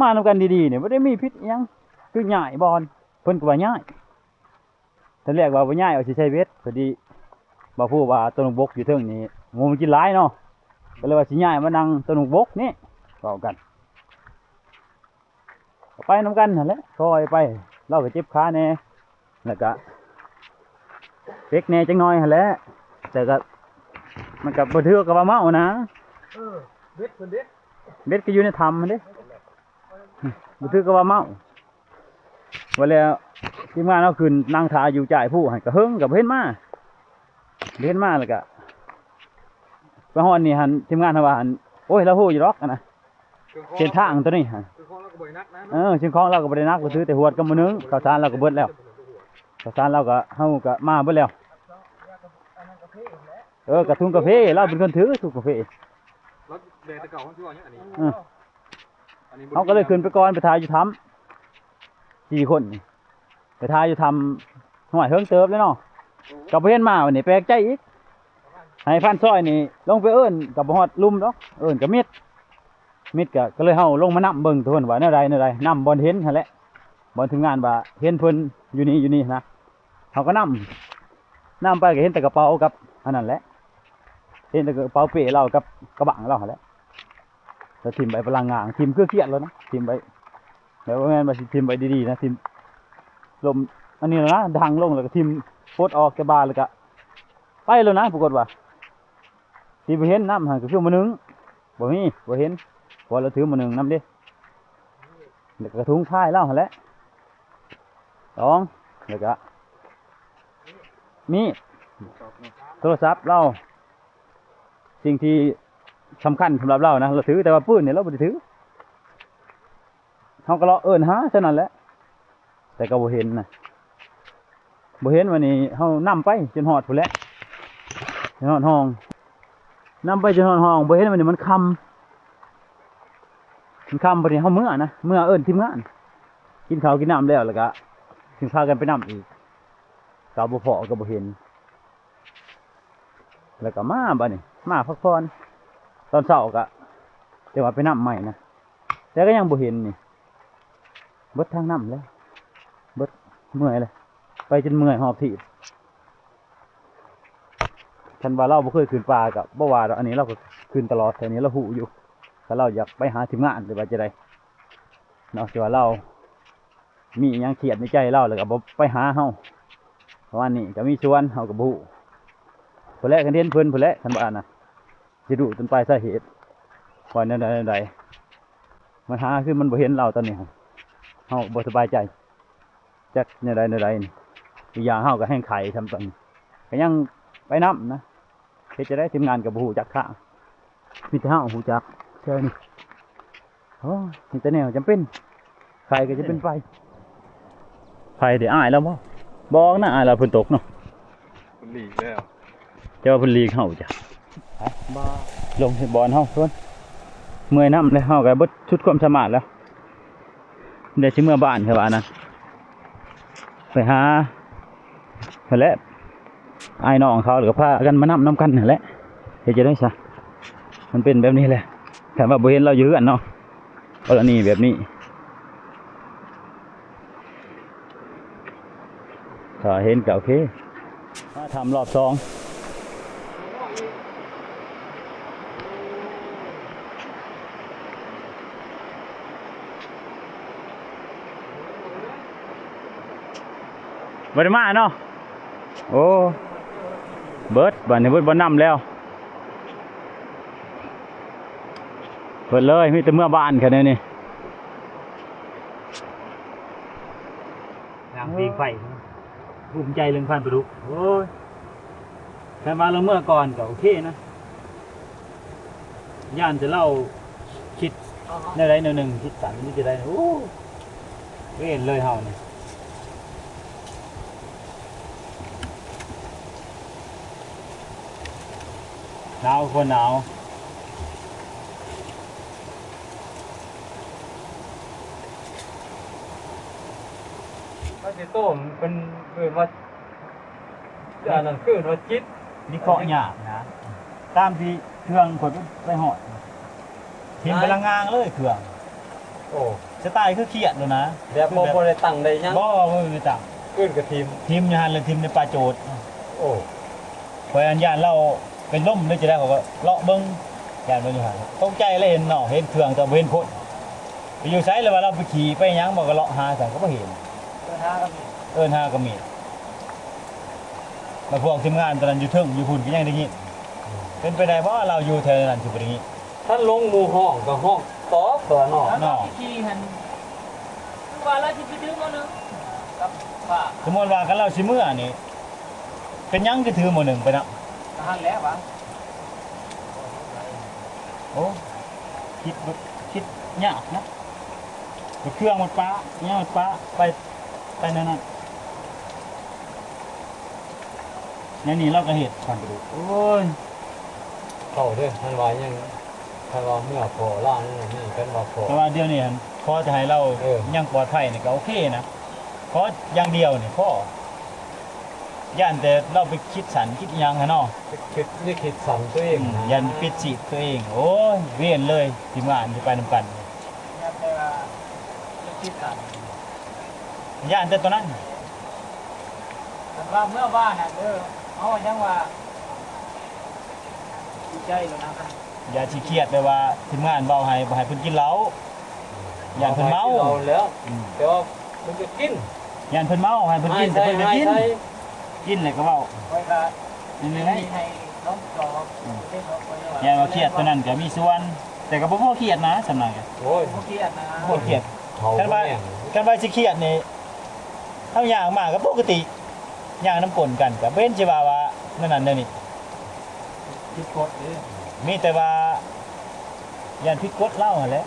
ມານຳກັນດີໆນີ້ ບໍ່ໄດ້ມີຜິດອີ່ຫຍັງ ຄືຍ້າຍບ່ອນ ເພິ່ນກໍວ່າຍ້າຍ ຕອນແລກວ່າບໍ່ຍ້າຍ ວ່າຊິໃສ່ເບັດ ພໍດີບ່າວພູວ່າຕົ້ນບັກບົກຢູ່ເທິງນີ້ ງູມັນກິນຫຼາຍເນາະ ກໍເລີຍວ່າຊິຍ້າຍມານັ່ງຕົ້ນບັກບົກນີ້ ເວົ້າກັນ ກໍໄປນຳກັນຫັ້ນແຫຼະ ຄ່ອຍໄປ ລາວກໍເຈັບຂາແດ່ ແລ້ວກະເປັກແດ່ຈັກໜ້ອຍຫັ້ນແຫຼະ ແຕ່ກະ ມັນກະບໍ່ຖືກກັບວ່າເມົານະ. ເອີ ເບັດເພິ່ນເດ້ ເບັດກໍຢູ່ໃນຖ້ຳຫັ້ນເດ້ ບໍ່ຖືກກັບວ່າເມົາ. ວ່າແລ້ວທີມງານເຮົາຂຶ້ນນັ່ງຖ້າຢູ່ຈ້າຍພູຫັ້ນ ກະເຫິງກະບໍ່ເຫັນມາ ບໍ່ເຫັນມາ ແລ້ວກະໄປຮອດນີ້ຫັ້ນ ທີມງານເຮົາວ່າຫັ້ນ ໂອ້ຍ ລາວຮູ້ຢູ່ດອກຫັ້ນນະ ເສັ້ນທາງໂຕນີ້ຫັ້ນ ເອີ ເຄື່ອງຂອງລາວກໍບໍ່ໄດ້ໜັກ ລາວຖືແຕ່ຫວດກັບໝໍ້ໜຶ່ງ ເຂົ້າສານລາວກໍເບິດແລ້ວ ເຂົ້າສານລາວກໍ ເຮົາກໍມາເບິດແລ້ວ. ເອີ ກະທຸງກາເຟ ລາວເປັນຄົນຖືທຸງກາເຟ ລາວແບກແຕ່ເກົ່າ ເຮົາຊິວ່າຫຍັງອັນນີ້ ເອີ ອັນນີ້ບໍ່ ເຮົາກໍເລີຍຂຶ້ນໄປກ່ອນ ໄປຖ່າຍຢູ່ຖ້ຳ ສີ່ຄົນນີ້ ໄປຖ່າຍຢູ່ຖ້ຳ ຫ້ວຍ ເຫິງເຕີບແລ້ວເນາະ ກໍບໍ່ເຫັນມາ ບັດນີ້ແປກໃຈອີກ ໃຫ້ພັນຊອຍນີ້ລົງໄປເອີ້ນກໍບໍ່ຮອດລຸ່ມດອກ ເອີ້ນກໍມິດ ມິດກໍ ກໍເລີຍເຮົາລົງມານຳເບິ່ງທຸກຄົນວ່າແນວໃດແນວໃດ ນຳບ່ອນເຫັນຫັ້ນແຫຼະ ບ່ອນທີມງານວ່າເຫັນເພິ່ນຢູ່ນີ້ຢູ່ນີ້ນະ ເຮົາກໍນຳ ນຳໄປກໍເຫັນແຕ່ກະເປົາກັບອັນນັ້ນແຫຼະ ເຫັນແຕ່ກະເປົາເປ້ລາວກັບກະບັ້ງລາວຫັ້ນແຫຼະ ແລ້ວຖິ້ມໄປພະລັງງານ ຖິ້ມຄືຂຽດໂລດນະ ຖິ້ມໄປ ແບບວ່າແມ່ນວ່າຊິຖິ້ມໄປດີໆນະ ຖິ້ມລົມອັນນີ້ລະນະ ດັງລົງແລ້ວກໍຖິ້ມປົດອອກແຕ່ບ່າແລ້ວກະໄປໂລດນະ ປາກົດວ່າ ທີ່ບໍ່ເຫັນນຳຫັ້ນກໍຄືໝໍ້ໜຶ່ງ ບໍ່ມີ ບໍ່ເຫັນ ເພາະວ່າລາວຖືໝໍ້ໜຶ່ງນຳເດ້ ແລ້ວກໍກະທຸງພາຍລາວຫັ້ນແຫຼະ ສອງ ແລ້ວກະມີດ ໂທລະສັບລາວ ສິ່ງທີ່ສຳຄັນສຳລັບລາວນະ ລາວຖື ແຕ່ວ່າປືນນີ້ລາວບໍ່ໄດ້ຖື. ເຮົາກໍເລາະເອີ້ນຫາເທົ່ານັ້ນແຫຼະ ແຕ່ກໍບໍ່ເຫັນນະ ບໍ່ເຫັນ. ບາດນີ້ເຮົານຳໄປຈົນຮອດພຸ້ນແຫຼະ ຈົນຮອດຫ້ອງ ນຳໄປຈົນຮອດຫ້ອງ ບໍ່ເຫັນ. ບາດນີ້ມັນຄ່ຳ ມັນຄ່ຳ ບາດນີ້ເຮົາເມືອນະ ເມືອເອີ້ນທີມງານ ກິນເຂົ້າກິນນ້ຳແລ້ວ ແລ້ວກໍຈຶ່ງພາກັນໄປນຳອີກ ກໍບໍ່ພໍ້ ກໍບໍ່ເຫັນ. ແລ້ວກໍມາບາດນີ້ ມາພັກຜ່ອນ ຕອນເຊົ້າກໍຈັ່ງວ່າໄປນຳໃໝ່ນະ ແຕ່ກໍຍັງບໍ່ເຫັນນີ້ ເບິດທາງນຳແລ້ວ ເບິດ ເມື່ອຍແລ້ວ ໄປຈົນເມື່ອຍຮອບທີບ. ຄັນວ່າລາວບໍ່ເຄີຍຂຶ້ນປ່າກໍບໍ່ວ່າດອກ ອັນນີ້ລາວກໍຂຶ້ນຕະຫຼອດ ແຖວນີ້ລາວຮູ້ຢູ່ ຖ້າລາວຢາກໄປຫາທີມງານ ຫຼືວ່າຈັ່ງໃດເນາະ ທີ່ວ່າລາວ ມີຫຍັງຄຽດໃນໃຈລາວ ແລ້ວກໍບໍ່ໄປຫາເຮົາ ປະມານນີ້ ກໍມີສ່ວນ ເຮົາກໍບໍ່ຮູ້ ພຸ້ນແຫຼະ ຄັນເຫັນເພິ່ນພຸ້ນແຫຼະ ຄັນວ່ານະ ຊິຮູ້ຕົ້ນປາຍສາເຫດວ່າແນວໃດແນວໃດ. ບັນຫາຄືມັນບໍ່ເຫັນລາວຕອນນີ້ ເຮົາບໍ່ສະບາຍໃຈ ຈັກແນວໃດແນວໃດນີ້. ອີກຢ່າງເຮົາກໍແຮ່ງໄຂ້ຊ້ຳຕອນນີ້ ກໍຍັງໄປນຳນະ. ເຮັດຈັ່ງໃດ ທີມງານກໍບໍ່ຮູ້ຈັກທາງ ມີແຕ່ເຮົາຮູ້ຈັກແຖວນີ້. ໂອ້ຍ ມີແຕ່ແນວຈຳເປັນ ໃຜກໍຈະເປັນໄປ. ໃຜໄດ້ ອ້າຍລາວບໍ່? ບໍ່ນະ ອ້າຍລາວ ເພິ່ນຕົກເນາະ ເພິ່ນຫຼີກແລ້ວ ແຕ່ວ່າເພິ່ນຫຼີກເຮົາຈ້ະ. ໄປ ບໍ່ ລົງເຮັດບ່ອນເຮົາ ເມື່ອຍນຳແລ້ວ ເຮົາກໍເບິດສຸດຄວາມສາມາດແລ້ວ. ດຽວຊິເມືອບ້ານ ຂ້ອຍວ່ານະ ໄປຫາຫັ້ນແຫຼະ ອ້າຍນ້ອງເຂົາ ແລ້ວກໍພາກັນມານຳ ນຳກັນຫັ້ນແຫຼະ. ເຮັດຈັ່ງໃດຊະ ມັນເປັນແບບນີ້ແຫຼະ ຄັນວ່າບໍ່ເຫັນລາວຢູ່ເຮືອນເນາະ ກໍລະນີແບບນີ້. ຖ້າເຫັນກໍໂອເຄ ມາຖ້ຳລອບສອງ. ບໍ່ໄດ້ມາເນາະ. ໂອ້ ເບິດ ບາດນີ້ເບິດບ່ອນນຳແລ້ວ ເບິດເລີຍ ມີແຕ່ເມືອບ້ານແຄ່ແນວນີ້. ຍ່າງປີງໄຟ ພູມໃຈເລື່ອງພັນປາດຸກ. ໂອ້ຍ ຄັນວ່າລາວເມືອກ່ອນກໍໂອເຄນະ ຢ້ານແຕ່ລາວຄິດແນວໃດແນວໜຶ່ງ ຄິດສັ້ນ ຫຼືຈັ່ງໃດ. ໂອ້ ເວນເລີຍເຮົານີ້ ໜາວກໍໜາວ. ມັນຊິໂຕ ເພິ່ນເອີ້ນວ່າ ອັນນັ້ນຄືວ່າຈິດ ວິເຄາະຍາກນະ ຕາມທີ່ເຄື່ອງຂ້ອຍໄປຮອດ ຖິ້ມໄປລະງາງເລີຍເຄື່ອງ. ໂອ້ ສະໄຕຄືຄຽດໂລດນະ ແບບບໍ່ ຄືແບບ ບໍ່ໄດ້ຕັ້ງໄດ້ຫຍັງ ບໍ່ ບໍ່ໄດ້ຕັ້ງ ເອີ້ນກໍຖິ້ມ ຖິ້ມຢູ່ຫັ້ນ ແລ້ວຖິ້ມໃນປ່າໂຈດ. ໂອ້ ຂ້ອຍອັນຢ້ານລາວເປັນລົມ ຫຼືຈັ່ງໃດ ຂ້ອຍກໍເລາະເບິ່ງ ຢ້ານເບິ່ງຢູ່ຫັ້ນ ຕົກໃຈເລີຍ ເຫັນເນາະ ເຫັນເຄື່ອງແຕ່ບໍ່ເຫັນຄົນ. ໄປຢູ່ໃສ ຫຼືວ່າລາວໄປຂີ່ໄປຫຍັງບໍ່ ກໍເລາະຫາຊັ້ນກໍບໍ່ເຫັນ ເອີ້ນຫາກໍມີ ເອີ້ນຫາກໍມີ. ແລ້ວພວກທີມງານຕອນນັ້ນຢູ່ເທິງຢູ່ພຸ້ນກໍຍັງໄດ້ຍິນ ເປັນໄປໄດ້ບໍ່ລາວຢູ່ແຖວນັ້ນຊິບໍ່ໄດ້ຍິນ? ຄັນລົງໝູ່ຮ້ອງກໍຮ້ອງຕອບຕົວະເນາະ ເນາະ ຂີ່ຫັ້ນ ຄືວ່າລາວຊິໄປຖືໝໍ້ໜຶ່ງກັບວ່າ ສົມມຸດວ່າຄັນລາວຊິເມືອນີ້ ເປັນຫຍັງຄືຖືໝໍ້ໜຶ່ງໄປນຳ? ຫັ້ນແຫຼະຫວາ ໂອ້ ຄິດ ຄິດຍາກນະ ເຄື່ອງມັນປະ ຫຍັງມັນປະ ໄປ ໄປແນວນັ້ນ ແນວນີ້ລາວກໍເຮັດ ໂອ້ຍ ເຂົ້າເດີ້ ມັນວ່າຫຍັງ ຄັນວ່າເມືອພໍລາວນັ້ນນີ້ ຄັນວ່າພໍ ແຕ່ວ່າດຽວນີ້ຫັ້ນ ຂໍແຕ່ໃຫ້ລາວ ເອີ ຍັງປອດໄພນີ້ກໍໂອເຄນະ ຂໍຢ່າງດຽວນີ້ພໍ ຢ້ານແຕ່ລາວໄປຄິດສັ້ນຄິດຫຍັງຫັ້ນເນາະ ຄິດ ຄິດ ຄິດສັ້ນຕົວເອງນະ ຢ້ານປິດຊີບຕົວເອງ. ໂອ້ຍ ເວນເລີຍ ທີມງານທີ່ໄປນຳກັນ ຢ້ານແຕ່ວ່າຄິດສັ້ນ ຢ້ານແຕ່ຕົວນັ້ນ ຄັນວ່າເມື່ອວານນັ້ນ ເອີ ເຮົາຍັງວ່າດີໃຈແລ້ວນະ ຢ່າຊິຄຽດແບບວ່າທີມງານເວົ້າໃຫ້ ບໍ່ໃຫ້ເພິ່ນກິນເຫຼົ້າ ຢ້ານເພິ່ນເມົາ ເຫຼົ້າແລ້ວ ອືມ ແຕ່ວ່າເພິ່ນກໍກິນ ຢ້ານເພິ່ນເມົາ ໃຫ້ເພິ່ນກິນ ແຕ່ເພິ່ນກໍກິນ ກິນແລ້ວກໍເວົ້າ ຂ້ອຍກໍນີ້ແຫຼະ ໃຫ້ນ້ອງຈອບ ອືມ ເຮັດເນາະ ຂ້ອຍວ່າ ຢ້ານວ່າຄຽດຕົວນັ້ນກໍມີສ່ວນ ແຕ່ກໍບໍ່ພໍຄຽດນະ ສ່ຳນັ້ນກໍ ໂອ້ຍ ບໍ່ຄຽດນະ ບໍ່ຄຽດ. ເຂົາ ຄັນວ່າ ບໍ່ແມ່ນ ຄັນວ່າຊິຄຽດນີ້ ເຮົາຍ່າງມາກໍປົກກະຕິ ຍ່າງນຳກົ້ນກັນ ກໍບໍ່ເຫັນຊິວ່າ ວ່າແນວນັ້ນແນວນີ້ ຜິດກົດເດ້ ມີແຕ່ວ່າຢ້ານຜິດກົດລາວຫັ້ນແຫຼະ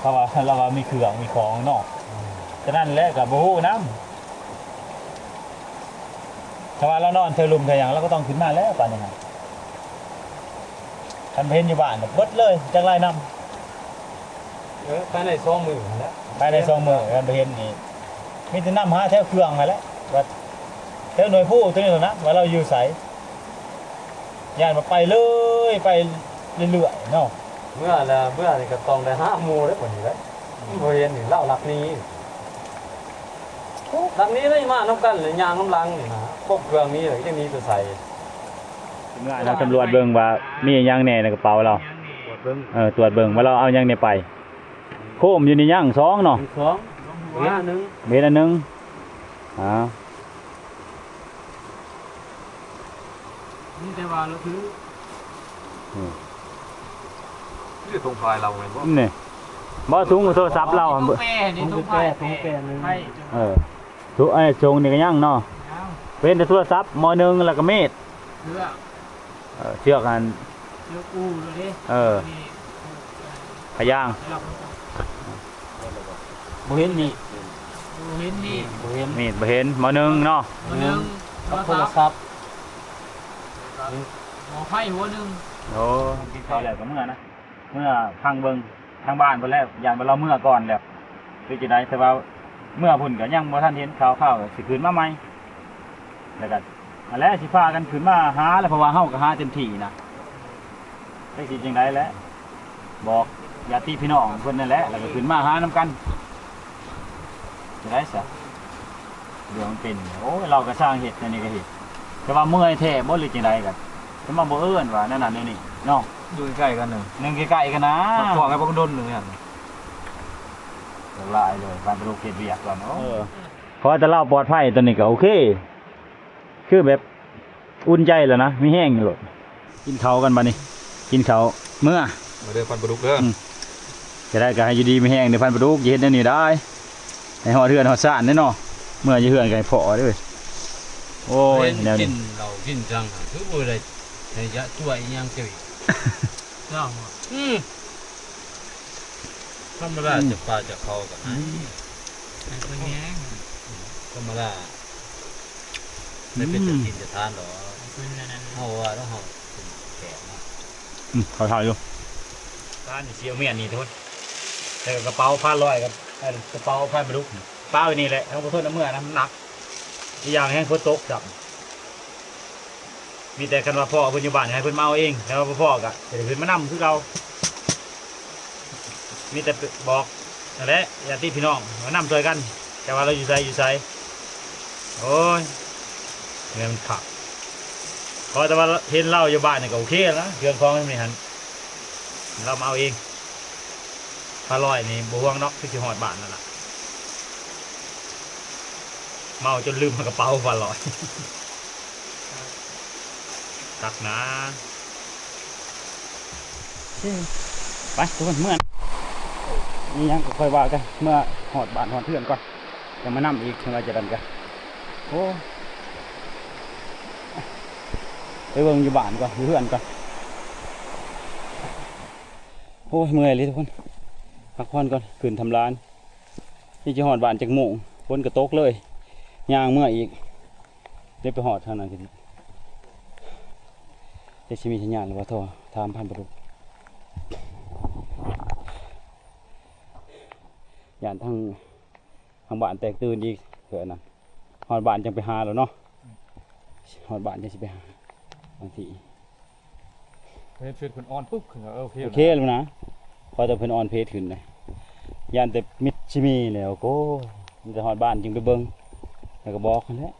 ເຂົາວ່າ ລາວວ່າມີເຄື່ອງມີຂອງເນາະ ອືມ ສະນັ້ນແຫຼະ ກໍບໍ່ຮູ້ນຳ. ຖ້າວ່າລາວນອນແຖວລຸ່ມແຖວຫຍັງ ລາວກໍຕ້ອງຂຶ້ນມາແລ້ວ ປານນີ້ຫັ້ນ ຄັນໄປເຫັນຢູ່ບ້ານ ເບິດເລີຍ ຈັກລາຍນຳ. ເອີ ພາຍໃນສອງມື້ຫັ້ນແຫຼະ ພາຍໃນສອງມື້ ຄັນໄປເຫັນນີ້ ມີແຕ່ນຳຫາແຖວເຄື່ອງຫັ້ນແຫຼະ ວ່າແຖວໜ່ວຍພູຕົວນີ້ແຫຼະນະ ວ່າລາວຢູ່ໃສ ຢ້ານວ່າໄປເລີຍ ໄປເລື້ອຍໆເນາະ. ເມື່ອລະ ເມື່ອນີ້ກໍຕ້ອງໄດ້ຫາໝູ່ເດ້ ບັດນີ້ເດ້ ບໍ່ເຫັນນີ້ ລາວລັກໜີ ລັກໜີໄດ້ ມານຳກັນແລ້ວຍ່າງນຳຫຼັງນີ້ນະ ຄົບເຄື່ອງໜີ ແລ້ວຈະໜີໄປໃສ? ເມື່ອລາວສຳຫຼວດເບິ່ງວ່າມີຫຍັງແດ່ໃນກະເປົາລາວ ເອີ ຕວດເບິ່ງວ່າລາວເອົາຫຍັງແດ່ໄປ ໂຄມຢູ່ນີ້ຍັງສອງເນາະ ສອງ ເຫັນອັນໜຶ່ງ ເຫັນອັນໜຶ່ງ ອາ ມີແຕ່ວ່າລະຖື ອືມ ນີ້ຖົງພາຍລາວແມ່ນບໍ່? ນີ້ ບໍ່ ຖົງໂທລະສັບລາວ ຖົງແປ ນີ້ ຖົງແປ ຖົງແປໜຶ່ງ ເອີ ຖົງ ເອີ ຖົງນີ້ກໍຍັງເນາະ ຍັງ ເຫັນແຕ່ໂທລະສັບໝໍ້ໜຶ່ງ ແລ້ວກໍມີດ ເຊືອກ ເອີ ເຊືອກອັນ ເຊືອກອູເດ້ ເອີ ນີ້ ພະຍາງ ບໍ່ເຫັນມີດ ບໍ່ເຫັນມີດ ບໍ່ເຫັນ ມີດບໍ່ເຫັນ ໝໍ້ໜຶ່ງເນາະ ໝໍ້ໜຶ່ງ ໂທລະສັບ ໂທລະສັບ ໝໍ້ໄຟຫົວໜຶ່ງ ໂອ້ ກິນເຂົ້າແລ້ວກໍເມືອນະ ເມືອພັງເບິ່ງທາງບ້ານພຸ້ນແລ້ວ ຢ້ານວ່າລາວເມືອກ່ອນແລ້ວ ຫຼືຈັ່ງໃດ ແຕ່ວ່າເມືອພຸ້ນກໍຍັງບໍ່ທັນເຫັນຂ່າວຄາວ ຊິຂຶ້ນມາໃໝ່ ແລ້ວກໍ ຫັ້ນແຫຼະ ຊິພາກັນຂຶ້ນມາຫາແຫຼະ ເພາະວ່າເຮົາກໍຫາເຕັມທີ່ນະ ຈັກຊິຈັ່ງໃດແຫຼະ ບອກຍາດຕິພີ່ນ້ອງເພິ່ນນັ້ນແຫຼະ ແລ້ວກໍຂຶ້ນມາຫານຳກັນ ຈັ່ງໃດຊະ ເລື່ອງມັນເປັນ ໂອ້ຍ ລາວກໍຊ່າງເຮັດ ແນວນີ້ກໍເຮັດ ແຕ່ວ່າເມື່ອຍແທ້ບໍ່ ຫຼືຈັ່ງໃດກໍ ແຕ່ມາບໍ່ເອີ້ນວ່າແນວນັ້ນແນວນີ້ເນາະ ຢູ່ໃກ້ໆກັນເນາະ ໜຶ່ງໃກ້ໆກັນນະ ພັກຜ່ອນກັນບໍ່ດົນໜຶ່ງຫັ້ນ ຫຼາຍເລີຍ ປານປາດຸກເຮັດວຽກກ່ອນ ໂອ້ ເອີ ຂໍແຕ່ລາວປອດໄພ ຕອນນີ້ກໍໂອເຄ ຄືແບບອຸ່ນໃຈແລ້ວນະ ມີແຮງໂລດ ກິນເຂົ້າກັນບາດນີ້ ກິນເຂົ້າເມືອ ມາເດີ ພັນປາດຸກເດີ ອືມ ຈະໄດ້ກໍໃຫ້ຢູ່ດີມີແຮງເດີ ພັນປາດຸກ ຢ່າເຮັດແນວນີ້ໄດ້ ໃຫ້ຮອດເຮືອນຮອດຊານເດ້ເນາະ ເມືອຢູ່ເຮືອນກໍໃຫ້ພໍ້ເດີ ໂອ້ຍ ເຫັນແນວນີ້ ກິນເຫຼົ້າກິນສັງ ຄືບໍ່ໄດ້ໃຫ້ຢາຕົວະອີຫຍັງເຈົ້າອີກ ເຈົ້າ ອືມ ທຳມະດາ ອືມ ຈັບປາຈັບເຂົາກໍໃຫ້ ອືມ ໃຫ້ເພິ່ນແຍງ ທຳມະດາ ໄດ້ເປັນເຈົ້າ ອືມ ກິນເຈົ້າທານດອກ ໃຫ້ເພິ່ນອັນນັ້ນ ເຮົາວ່າແລ້ວເຮົາເປັນແຂກເນາະ ອືມ ເຂົາຖ່າຍຢູ່ ປານີ້ຊິເອົາແມ່ນນີ້ທຸກຄົນ ແລ້ວກໍກະເປົາພາລອຍກັບ ເອີ ກະເປົາພາປາດຸກ ປາໄວ້ນີ້ແຫຼະ ເຮົາບໍ່ທົນເອົາເມືອນຳ ມັນໜັກ ອີກຢ່າງແຮງຝົນຕົກຊ້ຳ. ມີແຕ່ຄັນວ່າພໍ້ເພິ່ນຢູ່ບ້ານໃຫ້ເພິ່ນມາເອົາເອງ ແຕ່ວ່າບໍ່ພໍ້ກະຈະໄດ້ຂຶ້ນມານຳຄືເກົ່າ ມີແຕ່ບອກຫັ້ນແຫຼະ ຍາດຕິພີ່ນ້ອງມານຳຊ່ວຍກັນ ແຕ່ວ່າລາວຢູ່ໃສ ຢູ່ໃສ ໂອ້ຍ ແມ່ນມັນຄັກ ຂໍແຕ່ວ່າເຫັນລາວຢູ່ບ້ານນີ້ກະໂອເຄແລ້ວນະ ເຄື່ອງຂອງນີ້ຫັ້ນ ລາວມາເອົາເອງ ພາລອຍນີ້ບໍ່ຫ່ວງດອກ ຄືຊິຮອດບ້ານນັ້ນລະ ເມົາຈົນລືມກະເປົາພາລອຍ ຄັກນາ ໄປທຸກຄົນ ເມືອ ມີຫຍັງກໍຄ່ອຍວ່າກັນ ເມືອຮອດບ້ານຮອດເຮືອນກ່ອນ ຈັ່ງມານຳອີກ ເພິ່ນວ່າຈະນັ້ນກະ ໂອ້ ໄປເບິ່ງຢູ່ບ້ານກ່ອນ ຢູ່ເຮືອນກ່ອນ ໂອ້ຍ ເມື່ອຍເລີຍທຸກຄົນ ພັກຜ່ອນກ່ອນ ຂຶ້ນທຳລານ ນີ້ຊິຮອດບ້ານຈັກໂມງ ຝົນກໍຕົກເລີຍ ຍ່າງເມືອອີກ ເດີໄປຮອດທາງນັ້ນ ຈັກຊິມີສັນຍານຫຼືວ່າ ໂທຖາມພັນປາດຸກ ຢ້ານທາງ ທາງບ້ານແຕກຕື່ນອີກເທື່ອນັ້ນ ຮອດບ້ານຈັ່ງໄປຫາແລ້ວເນາະ ຮອດບ້ານຈັ່ງຊິໄປຫາ ບາງທີ ເຮັດເຟດເພິ່ນອ່ອນປຶບຂຶ້ນ ເອີ ໂອເຄ ໂອເຄແລ້ວນະ ພໍແຕ່ເພິ່ນອ່ອນເຟດຂຶ້ນນະ ຢ້ານແຕ່ມິດຊິມີແລ້ວ ໂອ້ຍ ມີແຕ່ຮອດບ້ານຈຶ່ງໄປເບິ່ງ ແລ້ວກໍບອກຫັ້ນແຫຼະ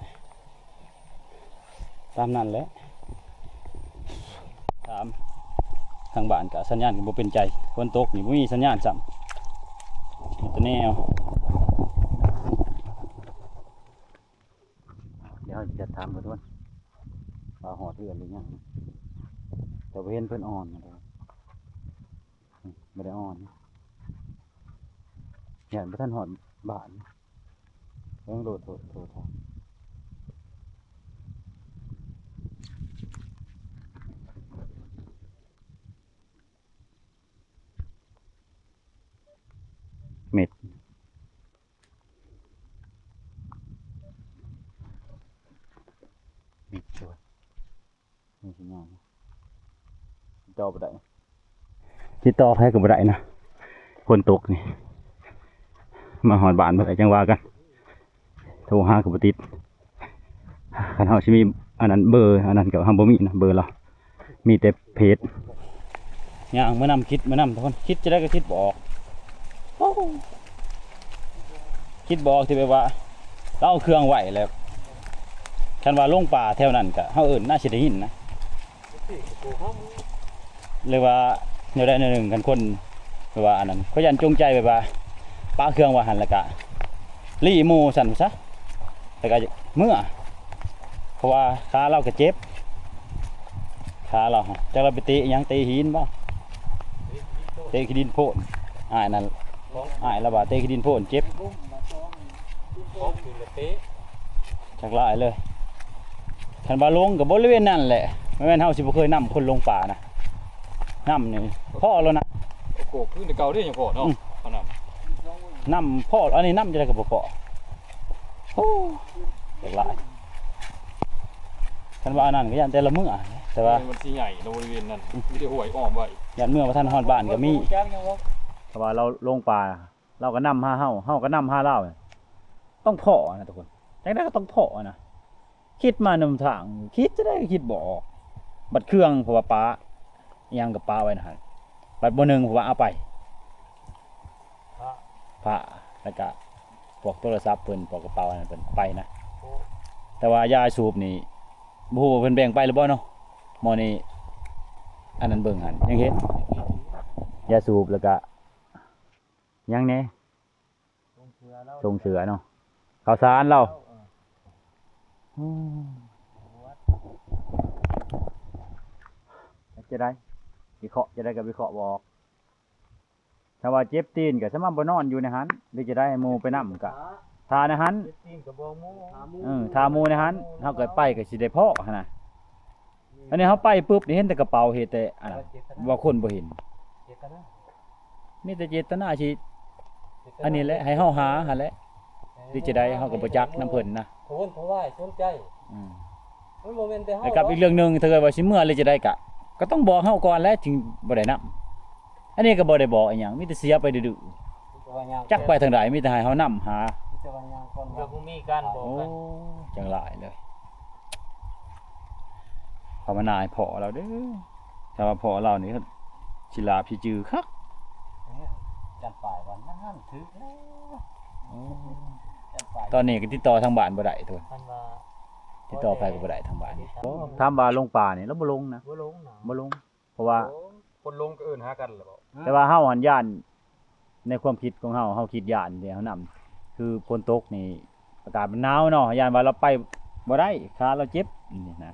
ຕາມນັ້ນແຫຼະ ຕາມ ທາງບ້ານກະສັນຍານກໍບໍ່ເປັນໃຈ ຝົນຕົກນີ້ບໍ່ມີສັນຍານຊ້ຳ ມີແຕ່ແນວ ດຽວເຮົາຈະຖາມເພິ່ນກ່ອນ ວ່າຮອດເຮືອນຫຼືຍັງ ແຕ່ບໍ່ເຫັນເພິ່ນອ່ອນ ບໍ່ໄດ້ອ່ອນ. ຢ້ານບໍ່ທັນຮອດບ້ານ. ຍັງໂຫຼດໂທດໂທດ ເມັດ ເມັດສວຍ. ມີສັນຍານ ຕິດຕໍ່ບໍ່ໄດ້ ຕິດຕໍ່ໃຜກໍບໍ່ໄດ້ນະ ຝົນຕົກນີ້ ມາຮອດບ້ານບໍ່ໄດ້ ຈັ່ງວ່າກັນ ໂທຫາກໍບໍ່ຕິດ. ຄັນເຮົາຊິມີອັນນັ້ນ ເບີອັນນັ້ນກໍເຮົາບໍ່ມີນະ ເບີລາວ ມີແຕ່ເພຈ. ຍ່າງມານຳ ຄິດມານຳທຸກຄົນ ຄິດຈັ່ງໃດກໍຄິດບໍ່ອອກ ໂອ້ ຄິດບໍ່ອອກທີ່ແບບວ່າ ລາວເອົາເຄື່ອງໄວ້ແລ້ວ ຄັນວ່າຫຼົງປ່າແຖວນັ້ນກະ ເຮົາເອີ້ນໜ້າຊິໄດ້ຍິນນະ ຫຼືວ່າແນວໃດແນວໜຶ່ງ ຄັນຄົນແບບວ່າອັນນັ້ນ ຂ້ອຍຢ້ານຈົງໃຈແບບວ່າ ປະເຄື່ອງໄວ້ຫັ້ນ ແລ້ວກະລີ້ໝູ່ຊັ້ນຊະ ແລ້ວກະເມືອ ເພາະວ່າຂາລາວກະເຈັບ ຂາລາວ ຈັກລາວໄປເຕະຫຍັງ ເຕະຫີນບໍ່ ເຕະຂີ້ດິນໂພນ ອ້າຍນັ້ນ ອ້າຍລາວວ່າເຕະຂີ້ດິນໂພນເຈັບ ຈັກຫຼາຍເລີຍ. ຄັນວ່າຫຼົງກໍບໍລິເວນນັ້ນແຫຼະ ແມ່ນເຮົາຊິບໍ່ເຄີຍນຳຄົນຫຼົງປ່ານະ ນຳນີ້ພໍ້ແລ້ວນະ ໂອ້ໂຫ ຄືແຕ່ເກົ່າເດ້ ຍັງພໍ້ເນາະ ອືມ ເຮົານຳ ນຳພໍ້ ອັນນີ້ນຳຈັ່ງໃດກໍບໍ່ພໍ້ ໂອ້ ຈັກຫຼາຍ. ຄັນວ່າອັນນັ້ນກໍຢ້ານແຕ່ລະເມືອ ແຕ່ວ່າມັນຊິໃຫຍ່ເນາະ ບໍລິເວນນັ້ນ ອືມ ມີແຕ່ຫ້ວຍອ້ອມໄວ້ ຢ້ານເມືອບໍ່ທັນຮອດບ້ານກໍມີ ຖ້າວ່າລາວຫຼົງປ່າ ລາວກໍນຳຫາເຮົາ ເຮົາກໍນຳຫາລາວ ຕ້ອງພໍ້ນະທຸກຄົນ ຈັ່ງໃດກໍຕ້ອງພໍ້ນະ ຄິດມານຳທາງ ຄິດຈັ່ງໃດກໍຄິດບໍ່ອອກ ບັດເຄື່ອງ ເພາະວ່າປະ ອີ່ຫຍັງກໍປະໄວ້ນະຫັ້ນ ບັດມື້ໜຶ່ງ ເພາະວ່າເອົາໄປ ພະ ພະ ແລ້ວກະພວກໂທລະສັບເພິ່ນ ພວກກະເປົາອັນນັ້ນເພິ່ນເອົາໄປນະ ແຕ່ວ່າຢາສູບນີ້ ບໍ່ຮູ້ວ່າເພິ່ນແບ່ງໄປຫຼືບໍ່ເນາະ ໝໍນີ້ ອັນນັ້ນເບິ່ງຫັ້ນ ຍັງເຫັນ ຢາສູບ ແລ້ວກະ ຫຍັງແດ່ ຊົງເສືອລາວ ຊົງເສືອເນາະ ເຂົ້າສານລາວ ເອີ ໂອ້ ເຮັດຈັ່ງໃດ ວິເຄາະຈັ່ງໃດກໍວິເຄາະບໍ່ອອກ ຖ້າວ່າເຈັບຕີນກໍສາມາດບໍ່ນອນຢູ່ໃນຫັ້ນ ຫຼືຈັ່ງໃດ ໃຫ້ໝູ່ໄປນຳ ກໍຖ້າໃນຫັ້ນ ເຈັບຕີນກໍບອກໝູ່ ເອີ ຖ້າໝູ່ໃນຫັ້ນ ເຮົາກໍໄປກໍຊິໄດ້ພໍ້ຫັ້ນນະ. ອັນນີ້ເຮົາໄປປຶບນີ້ເຫັນແຕ່ກະເປົາ ເຫັນແຕ່ອັນນັ້ນ ວ່າຄົນບໍ່ເຫັນ ເຈດຕະນາ ມີແຕ່ເຈດຕະນາຊິ ເຈດຕະນາ ອັນນີ້ແຫຼະ ໃຫ້ເຮົາຫາຫັ້ນແຫຼະ ຫຼືຈັ່ງໃດເຮົາກໍບໍ່ຈັກນຳເພິ່ນນະ ພະວົນພະວາຍສົນໃຈ ອືມ ມັນບໍ່ແມ່ນແຕ່ເຮົາ ແລ້ວກັບອີກເລື່ອງໜຶ່ງ ຖ້າເກີດວ່າຊິເມືອຫຼືຈັ່ງໃດກະ ກໍຕ້ອງບອກເຮົາກ່ອນແຫຼະ ຈຶ່ງບໍ່ໄດ້ນຳ ອັນນີ້ກໍບໍ່ໄດ້ບອກອີ່ຫຍັງ ມີແຕ່ເສຍໄປດື້ໆ ຈັກໄປທາງໃດ ມີແຕ່ໃຫ້ເຮົານຳຫາ ມີແຕ່ວ່າຍ່າງກ່ອນ ກໍບໍ່ມີການບອກກັນ ໂອ້ ຈັ່ງຫຼາຍເລີຍ ພາວະນາໃຫ້ພໍ່ລາວເດີ້ ຖ້າວ່າພໍ່ລາວນີ້ຊິຫຼາບຊິຈື່ຄັກ ຈັນປາຍວ່ານັ້ນຖືກແລ້ວ ໂອ້ ຈັນປາຍ ຕອນນີ້ກໍຕິດຕໍ່ທາງບ້ານບໍ່ໄດ້ ທຸກຄົນ ຄັນວ່າ ຕິດຕໍ່ໃຜກໍບໍ່ໄດ້ທາງບ້ານນີ້ ຖາມວ່າຫຼົງປ່ານີ້ ລາວບໍ່ຫຼົງນະ ບໍ່ຫຼົງນະ ບໍ່ຫຼົງ ເພາະວ່າ ໂອ້ ຄົນຫຼົງກໍເອີ້ນຫາກັນແຫຼະເບາະ ແຕ່ວ່າເຮົາຫັ້ນຢ້ານ ໃນຄວາມຄິດຂອງເຮົາ ເຮົາຄິດຢ້ານເດ້ ເຮົານຳ ຄືຝົນຕົກນີ້ ອາກາດມັນໜາວເນາະ ຢ້ານວ່າລາວໄປບໍ່ໄດ້ ຂາລາວເຈັບນີ້ນະ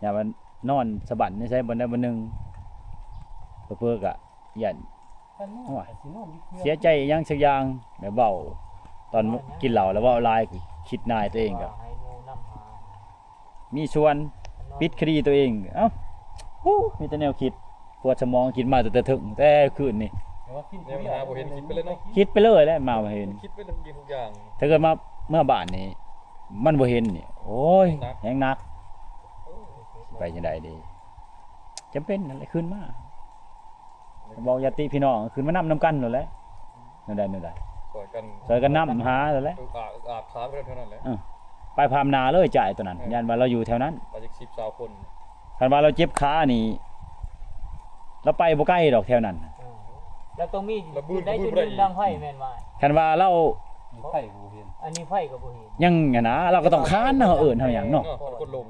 ຢ້ານວ່ານອນສະບັ້ນຢູ່ໃສບ່ອນໃດບ່ອນໜຶ່ງ ເຜີໆກະຢ້ານ ໂອ້ຍ ເສຍໃຈຫຍັງສັກຢ່າງ ແບບເວົ້າ ຕອນກິນເຫຼົ້າແລ້ວເວົ້າຫຼາຍ ຄິດນາຍຕົວເອງກະ ມີສ່ວນປິດຄະດີຕົວເອງ ເອົ້າ ໂອ້ ມີແຕ່ແນວຄິດ ປວດສະໝອງ ຄິດມາຕັ້ງແຕ່ເທິງ ແຕ່ຄືນນີ້ ແຕ່ວ່າກິນຜູ້ດຽວ ແນວຫາບໍ່ເຫັນ ຄິດໄປເລີຍເນາະ ຄິດໄປເລີຍແຫຼະ ມາບໍ່ເຫັນ ຄິດໄປທຸກສິ່ງທຸກຢ່າງ ຖ້າເກີດມາເມືອບ້ານນີ້ ມັນບໍ່ເຫັນນີ້ ໂອ້ຍ ໜັກ ແຮງໜັກ ໂອ້ຍ ຊິໄປຈັ່ງໃດເດ ຈຳເປັນນັ້ນແຫຼະ ຂຶ້ນມາ ບອກຍາດຕິພີ່ນ້ອງ ຂຶ້ນມານຳນຳກັນໂລດແຫຼະ ແນວໃດແນວໃດ ຊ່ອຍກັນ ຊ່ອຍກັນນຳຫາໂລດແຫຼະ ອຶກອາກອຶກອາກ ຖາມເທົ່ານັ້ນແຫຼະ ເອີ ໄປພາມນາເລີຍ ຈ່າຍໂຕນັ້ນ ເອີ ຢ້ານວ່າລາວຢູ່ແຖວນັ້ນ ໄປຈັກສິບຊາວຄົນ ຄັນວ່າລາວເຈັບຂານີ້ ລາວໄປບໍ່ໄກດອກແຖວນັ້ນ ເອີ ລາວຕ້ອງມີ ລະບືນ ຈຸດໃດຈຸດໜຶ່ງ ບືນບໍ່ໄດ້ອີກ ດັງໄຟແມ່ນວ່າ ຄັນວ່າລາວ ໄຟກໍບໍ່ເຫັນ ອັນນີ້ໄຟກໍບໍ່ເຫັນ ຍັງຫັ້ນນະ ລາວກໍຕ້ອງຄານເນາະ ເອີ້ນເຮົາຫຍັງເນາະ ເອີ ຄົນຫຼົງ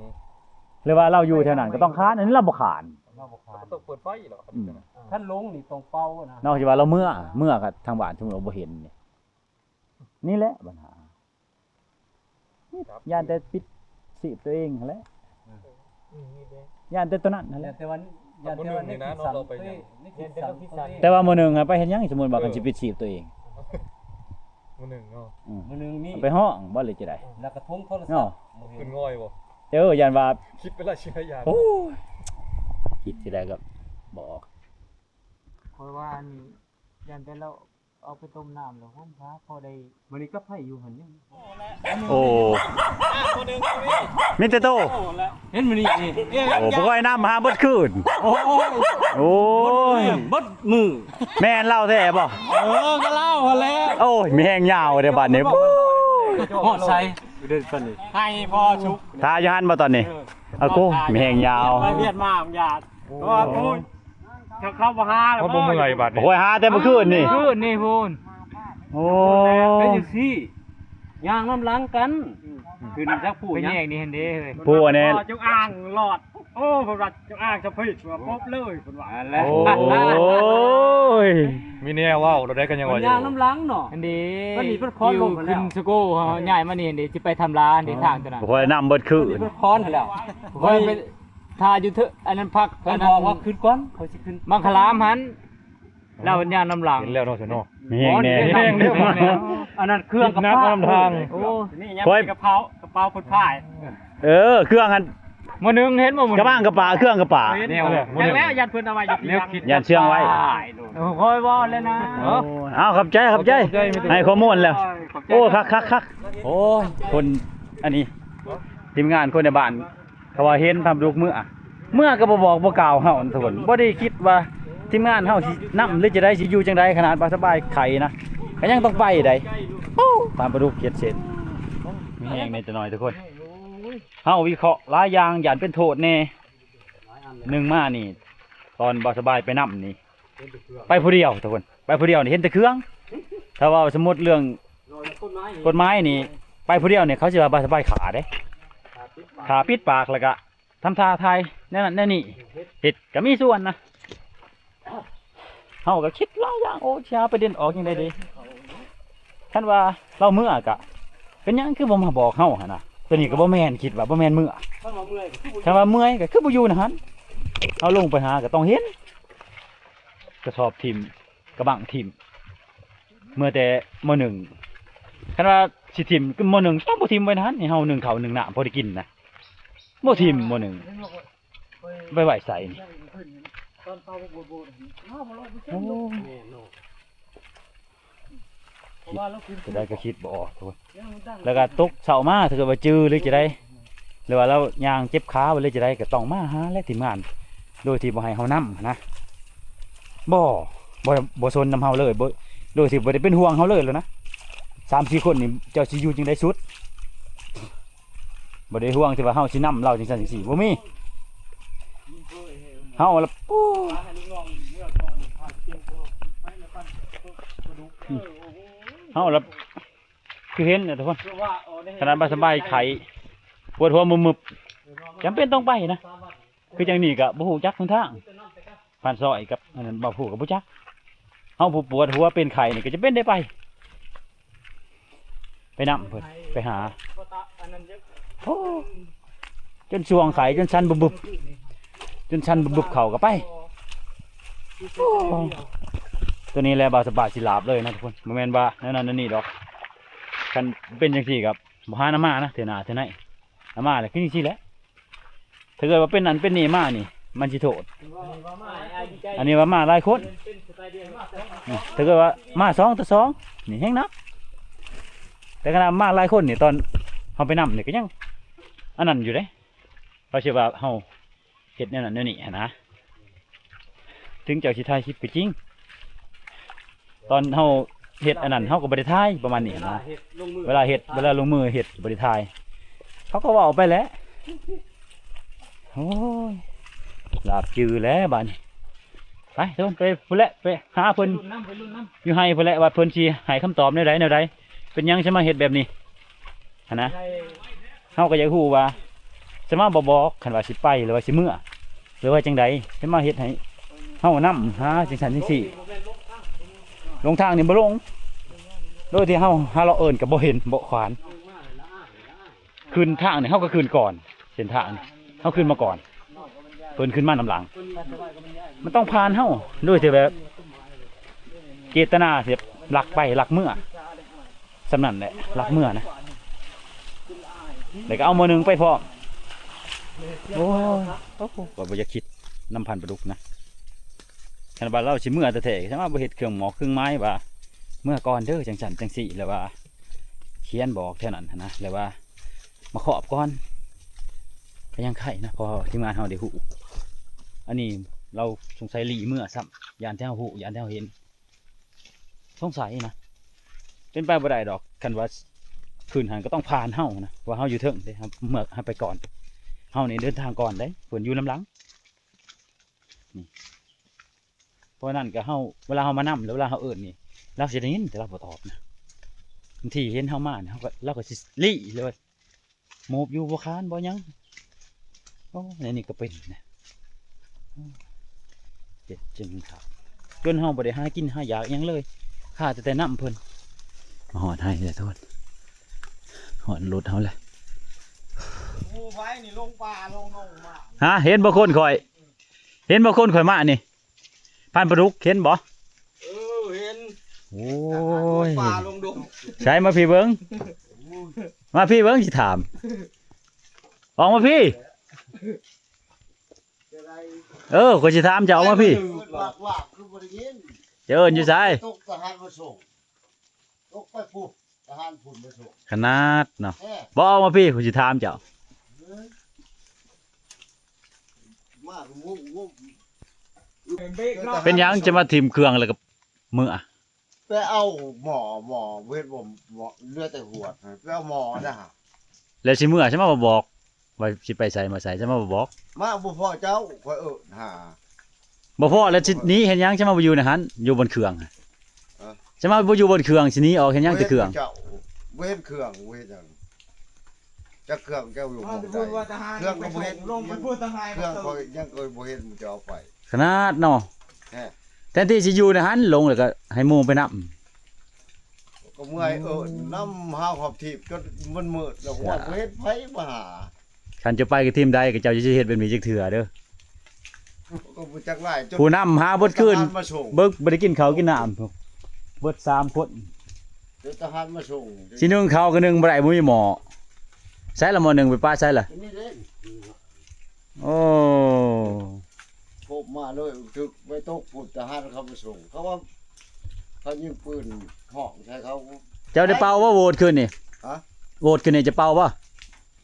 ຫຼືວ່າລາວຢູ່ແຖວນັ້ນກໍຕ້ອງຄານ ອັນນີ້ລາວບໍ່ຄານ ລາວບໍ່ຄານ ຕ້ອງເປີດໄຟເນາະ ອືມ ຄັນຫຼົງນີ້ຕ້ອງເປົ່ານະ ນອກຈາກວ່າລາວເມືອ ເມືອກໍທາງບ້ານສົມມຸດວ່າບໍ່ເຫັນນີ້ ນີ້ແຫຼະບັນຫາ ຢ້ານແຕ່ປິດຊີບຕົວເອງຫັ້ນແຫຼະ ອືມ ຢ້ານແຕ່ໂຕນັ້ນຫັ້ນແຫຼະ ຢ້ານແຕ່ວ່າ ຢ້ານແຕ່ວ່າໃນຈິດສັນ ແຕ່ວ່າມື້ໜຶ່ງຫັ້ນໄປເຮັດຫຍັງ ສົມມຸດວ່າ ເອີ ຄັນຊິປິດຊີບຕົວເອງ ມື້ໜຶ່ງເນາະ ອືມ ມື້ໜຶ່ງມີ ໄປຮ້ອງບໍ່ ຫຼືຈັ່ງໃດ ແລ້ວກະຖົງໂທລະສັບ ເນາະ ບໍ່ເຫັນ ເປັນງ່ອຍບໍ່ ເອີ ຢ້ານວ່າ ຄິດໄປຫຼາຍສິ່ງຫຼາຍຢ່າງ ໂອ້ຍ ຄິດຊິໄດ້ກໍບໍ່ອອກ ຂ້ອຍວ່າອັນນີ້ ຢ້ານແຕ່ລາວເອົາໄປຕົ້ມນ້ຳແລ້ວ ໂຮມພາພໍໄດ້ ມື້ນີ້ກັບໃຜຢູ່ຫັ້ນຍັງ ໂອ້ ມີແຕ່ໂຕ ເຫັນມື້ນີ້ນີ້ ໂອ້ ບໍ່ຄ່ອຍນຳຫາເບິດຄືນ ໂອ້ຍ ໂອ້ຍ ເບິດມື້ ແມ່ນລາວແທ້ບໍ່ ເອີ ກໍລາວຫັ້ນແຫຼະ ໂອ້ຍ ມີແຮງຍາວເດ້ບັດນີ້ ຮອດໃສ ເດີນປານນີ້ ໃຫ້ພໍສຸກ ຖ້າຢູ່ຫັ້ນບໍ່ຕອນນີ້ ເອີ ອາໂກ ມີແຮງຍາວ ໄປວຽດມາຫຍັງ ໂອ້ຍ ເຂົາ ເຂົາບໍ່ຫາແລ້ວ ບໍ່ເມື່ອຍບາດນີ້ ຂ້ອຍຫາແຕ່ມື້ຄືນນີ້ ຄືນນີ້ພຸ້ນ ໂອ້ ເປັນຈັ່ງຊີ້ ຍ່າງນຳຫຼັງກັນ ອືມ ຂຶ້ນຈັກຜູ້ ໄປແຍກນີ້ຫັ້ນເດ້ເຮີ້ຍ ຜູ້ອັນນີ້ ຈົງອ່າງຫຼອດ ໂອ້ ເພິ່ນວ່າຈົງອ່າງສະເພດ ເພິ່ນວ່າປົບເລີຍ ເພິ່ນວ່າ ໂອ້ຍ ມີແນວເວົ້າ ລະໄດ້ກໍຍັງວ່າຢູ່ ຍ່າງນຳຫຼັງເນາະ ຫັ້ນເດ້ ມັນນີ້ເພິ່ນຄອນລົງ ຂຶ້ນສະໂກ ເຮົາຍ້າຍມານີ້ຫັ້ນເດ້ ຊິໄປທຳລາຫັ້ນເດ້ ທາງຕົວນັ້ນ ຂ້ອຍນຳເບິດຄືນ ເພິ່ນຄອນຫັ້ນແລ້ວ ຂ້ອຍໄປ ຖ້າຢູ່ເທີ ອັນນັ້ນພັກ ເພິ່ນບອກວ່າຂຶ້ນກ່ອນ ເຂົາຊິຂຶ້ນ ມັງຄະລາມຫັ້ນ ລາວເພິ່ນຍ່າງນຳຫຼັງ ເຫັນແລ້ວເນາະ ຊະເນາະ ມີແຮງແດ່ ມີແຮງແດ່ ອັນນັ້ນເຄື່ອງກະປະ ໜັກນຳທາງ ໂອ້ ນີ້ຍັງ ຂ້ອຍ ເປັນກະເປົາ ກະເປົາເພິ່ນພາຍ ເອີ ເຄື່ອງຫັ້ນ ມື້ໜຶ່ງເຫັນບໍ່ ມື້ໜຶ່ງ ກະບັງກະປາ ເຄື່ອງກະປາ ແນວ ແນວ ຢ່າງແລ້ວ ຢ້ານເພິ່ນເອົາໄວ້ຢູ່ ແນວຄິດ ຢ້ານເຊື່ອງໄວ້ ໂອ້ຍ ເອົາ ຂອບໃຈ ຂອບໃຈ ຂອບໃຈ ໃຫ້ຂໍ້ມູນແລ້ວ ໂອ້ຍ ຂອບໃຈ ໂອ້ຍ ຄັກໆໆ ໂອ້ຍ ຄົນ ອັນນີ້ ທີມງານຄົນໃນບ້ານ ເຂົາວ່າເຫັນພາບລຸກເມືອ ເມືອກໍບໍ່ບອກບໍ່ກ່າວເຮົາ ທຸກຄົນ ບໍ່ໄດ້ຄິດວ່າທີມງານເຮົາຊິນຳ ຫຼືຈັ່ງໃດ ຊິຢູ່ຈັ່ງໃດ ຂະໜາດວ່າສະບາຍໄຂ້ນະ ກໍຍັງຕ້ອງໄປໄດ໋ ໂອ້ ຕາມປາດຸກເຈັດເສັ້ນ ມີແຮງແດ່ຈັກໜ້ອຍ ທຸກຄົນ ເຮົາວິເຄາະຫຼາຍຢ່າງ ຢ້ານເປັນໂທດແດ່ ໜຶ່ງມານີ້ ຕອນບໍ່ສະບາຍໄປນຳນີ້ ໄປຜູ້ດຽວ ທຸກຄົນ ໄປຜູ້ດຽວນີ້ເຫັນແຕ່ເຄື່ອງ ຖ້າເວົ້າສົມມຸດເລື່ອງກົດໝາຍນີ້ ໄປຜູ້ດຽວນີ້ ເຂົາຊິວ່າບໍ່ສະບາຍຂ້າເດ້ ຂ້າປິດປາກ ແລ້ວກະ ທຳທ່າຖ່າຍແນວນັ້ນແນວນີ້ ເຮັດກໍມີສ່ວນນະ ເຮົາກໍຄິດຫຼາຍຢ່າງ ໂອ້ ຊິຫາປະເດັນອອກຈັ່ງໃດດີ ຄັນວ່າລາວເມືອກະ ເປັນຫຍັງຄືບໍ່ມາບອກເຮົາຫັ້ນນະ ໂຕນີ້ກໍບໍ່ແມ່ນ ຄິດວ່າບໍ່ແມ່ນເມືອ ຄັນວ່າເມື່ອຍກໍຄືບໍ່ຢູ່ນະຫັ້ນ ເຮົາລົງໄປຫາກໍຕ້ອງເຫັນ ກະສອບຖິ້ມ ກະບັງຖິ້ມ ເມືອແຕ່ ມໍໜຶ່ງ ຄັນວ່າຊິຖິ້ມ ມໍໜຶ່ງຕ້ອງບໍ່ຖິ້ມໄວ້ນະຫັ້ນ ໃຫ້ເຮົາໜຶ້ງເຂົ້າໜຶ້ງນ້ຳພໍໄດ້ກິນນະ ບໍ່ຖິ້ມມໍໜຶ່ງ ໄປໄວ້ໃສນີ້ ໂອ້ ຄິດຈະໄດ້ກໍຄິດບໍ່ອອກ ແລ້ວກໍຕົກເຊົ້າມາ ຖ້າເກີດວ່າຈື່ ຫຼືຈະໄດ້ ຫຼືວ່າລາວຍ່າງເຈັບຂາບໍ່ ຫຼືຈະໄດ້ ກໍຕ້ອງມາຫາແຫຼະທີມງານ ໂດຍທີ່ບໍ່ໃຫ້ເຮົານຳຫັ້ນນະ ບໍ່ ບໍ່ ບໍ່ສົນນຳເຮົາເລີຍ ບໍ່ ໂດຍທີ່ບໍ່ໄດ້ເປັນຫ່ວງເຮົາເລີຍແລ້ວນະ ສາມສີ່ຄົນນີ້ ເຈົ້າຊິຢູ່ຈັ່ງໃດສຸດ ບໍ່ໄດ້ຫ່ວງທີ່ວ່າເຮົາຊິນຳລາວຈັ່ງຊັ້ນຈັ່ງຊີ້ ບໍ່ມີ ເຮົາລະ ໂອ້ ເຮົາລະ ຄືເຫັນນະທຸກຄົນ ຂະໜາດບໍ່ສະບາຍໄຂ້ ປວດຫົວມຶບໆ ຈຳເປັນຕ້ອງໄປນະ ຄືຈັ່ງນີ້ກໍບໍ່ຮູ້ຈັກຫົນທາງ ຜ່ານຊອຍກັບອັນນັ້ນ ບໍ່ຮູ້ກໍບໍ່ຈັກ ເຮົາຜູ້ປວດຫົວເປັນໄຂ້ນີ້ກໍຈຳເປັນໄດ້ໄປ ໄປນຳເພິ່ນ ໄປຫາ ໂອ້ ຈົນຊ່ວງໄຂ້ ຈົນສັ່ນບຶບໆ ຈົນສັ່ນບຶບໆ ເຂົ້າກໍໄປ ໂອ້ ໂຕນີ້ແຫຼະ ບ່າວສະບາຍຊິລາບເລີຍນະທຸກຄົນ ບໍ່ແມ່ນວ່າແນວນັ້ນແນວນີ້ດອກ ຄັນເປັນຈັ່ງຊີ້ກໍບໍ່ຫານຳມານະ ເທື່ອໜ້າເທື່ອໃນ ນຳມາແລ້ວຄືຈັ່ງຊີ້ແຫຼະ ຖ້າເກີດວ່າເປັນນັ້ນເປັນນີ້ມານີ້ ມັນຊິໂທດ ອັນນີ້ວ່າມາຫຼາຍຄົນ ອືມ ຖ້າເກີດວ່າມາສອງຕໍ່ສອງນີ້ແຮງໜັກ ແຕ່ຂະໜາດມາຫຼາຍຄົນນີ້ ຕອນເຮົາໄປນຳນີ້ກໍຍັງອັນນັ້ນຢູ່ເດ້ ເຂົາຊິວ່າເຮົາເຮັດແນວນັ້ນແນວນີ້ຫັ້ນນະ ເຖິງເຈົ້າຊິຖ່າຍຄລິບກໍຈິງ ຕອນເຮົາເຮັດອັນນັ້ນ ເຮົາກໍບໍ່ໄດ້ຖ່າຍ ປະມານນີ້ນະ ເວລາເຮັດ ເວລາລົງມືເຮັດກໍບໍ່ໄດ້ຖ່າຍ ເຂົາກໍເວົ້າໄປແຫຼະ ໂອ້ຍ ລາບຈື່ແລ້ວບາດນີ້ ໄປທຸກຄົນ ໄປພຸ້ນແຫຼະ ໄປຫາເພິ່ນ ຢູ່ໄຮ່ພຸ້ນແຫຼະ ວ່າເພິ່ນຊິໃຫ້ຄຳຕອບແນວໃດແນວໃດ ເປັນຫຍັງຊິມາເຮັດແບບນີ້ຫັ້ນນະ ເຮົາກໍຢາກຮູ້ວ່າ ຊິມາບໍ່ບອກ ຄັນວ່າຊິໄປ ຫຼືວ່າຊິເມືອ ຫຼືວ່າຈັ່ງໃດ ຊິມາເຮັດໃຫ້ເຮົານຳຫາຈັ່ງຊັ້ນຈັ່ງຊີ້ ລົງທາງນີ້ບໍ່ລົງ ໂດຍທີ່ເຮົາຫາເລາະເອີ້ນກໍບໍ່ເຫັນ ບໍ່ຂວານ ຂຶ້ນທາງນີ້ເຮົາກໍຂຶ້ນກ່ອນ ເສັ້ນທາງນີ້ເຮົາຂຶ້ນມາກ່ອນ ເພິ່ນຂຶ້ນມານຳຫຼັງ ມັນຕ້ອງຜ່ານເຮົາ ໂດຍທີ່ແບບ ເຈດຕະນາທີ່ລັກໄປລັກເມືອ ສ່ຳນັ້ນແຫຼະ ລັກເມືອນະ ແລ້ວກໍເອົາໝໍ້ໜຶ່ງໄປພ້ອມ. ໂອ້ຍ ໂອ້ໂຫ ກໍບໍ່ຢາກຄິດນຳພັນປາດຸກນະ. ຄັນວ່າລາວຊິເມືອແທ້ໆ ຄັນວ່າບໍ່ເຮັດເຄື່ອງໝອກເຄື່ອງໝາຍວ່າ ເມືອກ່ອນເດີ ຈັ່ງຊັ້ນຈັ່ງຊີ້ ແລ້ວວ່າຂຽນບອກແຖວນັ້ນຫັ້ນນະ ແລ້ວວ່າມາຄອບກ່ອນ ກໍຍັງໄຄນະ ເພາະທີມງານເຮົາໄດ້ຮູ້. ອັນນີ້ລາວສົງໄສຫຼີ້ເມືອຊ້ຳ ຢ້ານແຕ່ເຮົາຮູ້ ຢ້ານແຕ່ເຮົາເຫັນ. ສົງໄສນະ ເປັນໄປບໍ່ໄດ້ດອກ ຄັນວ່າຂຶ້ນຫັ້ນກໍຕ້ອງຜ່ານເຮົານະ ວ່າເຮົາຢູ່ເທິງເດ້ ເຮົາເມືອ ເຮົາໄປກ່ອນ ເຮົານີ້ເດີນທາງກ່ອນເດ້ ເພິ່ນຢູ່ນຳຫຼັງນີ້. ເພາະນັ້ນກໍເຮົາ ເວລາເຮົາມານຳ ຫຼືເວລາເຮົາເອີ້ນນີ້ ລາວຊິໄດ້ຍິນ ແຕ່ລາວບໍ່ຕອບນະ. ບາງທີເຫັນເຮົາມານີ້ ເຮົາກໍ ລາວກໍຊິຫຼີ້ເລີຍ ໂມບຢູ່ບໍ່ຄານບໍ່ຫຍັງ. ໂອ້ ໃນນີ້ກໍເປັນນະ ເປັນຈັ່ງນີ້ຄັບ ຈົນເຮົາບໍ່ໄດ້ຫາກິນຫາຢາກຫຍັງເລີຍ ຂາດແຕ່ ແຕ່ນຳເພິ່ນ. ມາຮອດໄຮ່ແລ້ວໂທດ ຮອດລົດເຮົາແລ້ວ. ໝູ່ໄຟນີ້ລົງປ່າລົງດົງມາ ຮະ ເຫັນບໍ່ຄົນຂ້ອຍ ເຫັນບໍ່ຄົນຂ້ອຍມານີ້? ພັນປາດຸກເຫັນບໍ່? ເອີ ເຫັນ. ໂອ້ຍ ລົງປ່າລົງດົງ ໃສ ມາພີ້ເບິ່ງ ມາພີ້ເບິ່ງ ຊິຖາມ ອອກມາພີ້. ເອີ ຂ້ອຍຊິຖາມເຈົ້າ ອອກມາພີ້ ວາກໆ ຄືບໍ່ໄດ້ຍິນ ຈະເອີ້ນຢູ່ໃສ? ຕົກທະຫານມາສົ່ງ ຕົກໄປພຸ້ນ ທະຫານພຸ້ນມາສົ່ງ ຂະໜາດເນາະ. ເອີ ບໍ່ ອອກມາພີ້ ຂ້ອຍຊິຖາມເຈົ້າ ເອີ ມາງຸ້ງໆ ເປັນຫຍັງຈະມາຖິ້ມເຄື່ອງແລ້ວກໍເມືອ? ໄປເອົາໝໍ້ ໝໍ້ ບໍ່ເຫັນບໍ່ ໝໍ້ເຫຼືອແຕ່ຫວດ ໄປເອົາໝໍ້ນະ. ແລ້ວຊິເມືອໃສມາບໍ່ບອກ ວ່າຊິໄປໃສມາໃສ ໃສມາບໍ່ບອກ? ມາບໍ່ພໍ້ເຈົ້າ ຂ້ອຍເອີ້ນຫາ ບໍ່ພໍ້ແລ້ວຊິໜີເຮັດຫຍັງ? ໃສມາບໍ່ຢູ່ໃນຫັ້ນ ຢູ່ບ່ອນເຄື່ອງ ເອີ ໃສມາບໍ່ຢູ່ບ່ອນເຄື່ອງ ຊິໜີອອກເຮັດຫຍັງແຕ່ເຄື່ອງ? ບໍ່ເຫັນເຈົ້າ ບໍ່ເຫັນເຄື່ອງ ບໍ່ເຫັນຫຍັງ. ຈັກເຄື່ອງເຈົ້າຢູ່ໝ່ອງໃດ ເຄື່ອງກໍບໍ່ເຫັນ ລົງໄປພຸ້ນທະຫານ ເຄື່ອງຂ້ອຍຍັງກໍບໍ່ເຫັນ ມັນຈະເອົາໄປ ຂະໜາດເນາະ. ແທ້ ແທນທີ່ຊິຢູ່ໃນຫັ້ນ ລົງແລ້ວກໍໃຫ້ໝູ່ໄປນຳ ກໍເມື່ອຍເອີ້ນນຳຫາຮອບທີບ ຈົນມັນມືດແລ້ວ ບໍ່ເຫັນໃຜມາຫາ. ຄັນເຈົ້າໄປກໍທີມໃດ ກໍເຈົ້າຢ່າຊິເຮັດແບບນີ້ຈັກເທື່ອເດີ ກໍບໍ່ຈັກຫຼາຍ ຜູ້ນຳຫາເບິດຄືນ ເບິ່ງບໍ່ໄດ້ກິນເຂົ້າກິນນ້ຳ ເບິດສາມຄົນ ເດີ ທະຫານມາສົ່ງ ຊິໜຶ້ງເຂົ້າກໍໜຶ້ງບໍ່ໄດ້ ບໍ່ມີໝໍ້. ໃສລະໝໍ້ໜຶ້ງ ໄປປະໃສລະ? ນີ້ເດ້ ໂອ້ ໂຄບມາເລີຍ ຖືກໄປຕົກພຸ້ນ ທະຫານເຂົາມາສົ່ງ ເຂົາວ່າເຂົາຍິງປືນຮ້ອງໃສ່ເຂົາ. ເຈົ້າໄດ້ເປົ່າບໍ່ໂຫວດຄືນນີ້? ຮະ? ໂຫວດຄືນນີ້ຈະເປົ່າບໍ່?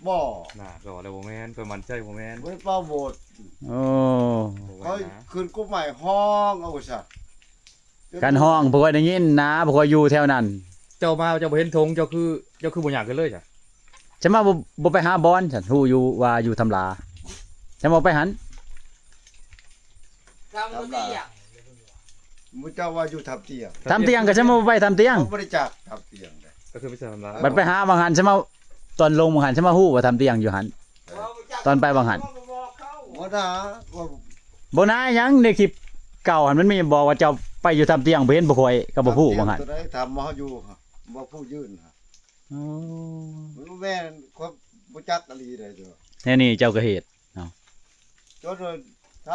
ບໍ່ ໜ້າກໍແລ້ວ ບໍ່ແມ່ນ ຂ້ອຍໝັ້ນໃຈບໍ່ແມ່ນ ບໍ່ໄດ້ເປົ່າໂຫວດ. ໂອ້ ຂ້ອຍຂຶ້ນກົກໄມ້ຮ້ອງເອົາຊະ ຄັນຮ້ອງ ພວກຂ້ອຍໄດ້ຍິນນະ ພວກຂ້ອຍຢູ່ແຖວນັ້ນ. ເຈົ້າມາເຈົ້າບໍ່ເຫັນທົ່ງ ເຈົ້າຄື ເຈົ້າຄືບໍ່ຍ່າງຂຶ້ນເລີຍຊະ? ໃສມາບໍ່ ບໍ່ໄປຫາບ່ອນຊັ້ນ ຮູ້ຢູ່ວ່າຢູ່ທຳລາ ໃສມາບໍ່ໄປຫັ້ນ? ທຳລາ ໝູ່ເຈົ້າວ່າຢູ່ທຳຕຽງ ທຳຕຽງກໍໃສມາບໍ່ໄປທຳຕຽງ? ເຂົາບໍ່ໄດ້ຈັກທຳຕຽງເດ້ ກໍຄືໄປທຳລາ ບັດໄປຫາຫວ່າງຫັ້ນ ໃສມາ ຕອນລົງຫວ່າງຫັ້ນ ໃສມາຮູ້ວ່າທຳຕຽງຢູ່ຫັ້ນ ຕອນໄປຫວ່າງຫັ້ນ ບໍ່ນາ ບໍ່ນາຫຍັງ ໃນຄລິບເກົ່າຫັ້ນມັນມີບອກວ່າເຈົ້າໄປຢູ່ທຳຕຽງ ບໍ່ເຫັນພວກຂ້ອຍກໍບໍ່ຮູ້ຫວ່າງຫັ້ນ. ທຳຕຽງຕົວໃດ ທຳມາຢູ່ ບໍ່ຜູ້ຢືນ ອໍ ມັນບໍ່ແມ່ນ ຂ້ອຍບໍ່ຈັກອີ່ຫຼີໃດ໋ ແນວນີ້ເຈົ້າກໍເຮັດເນາະ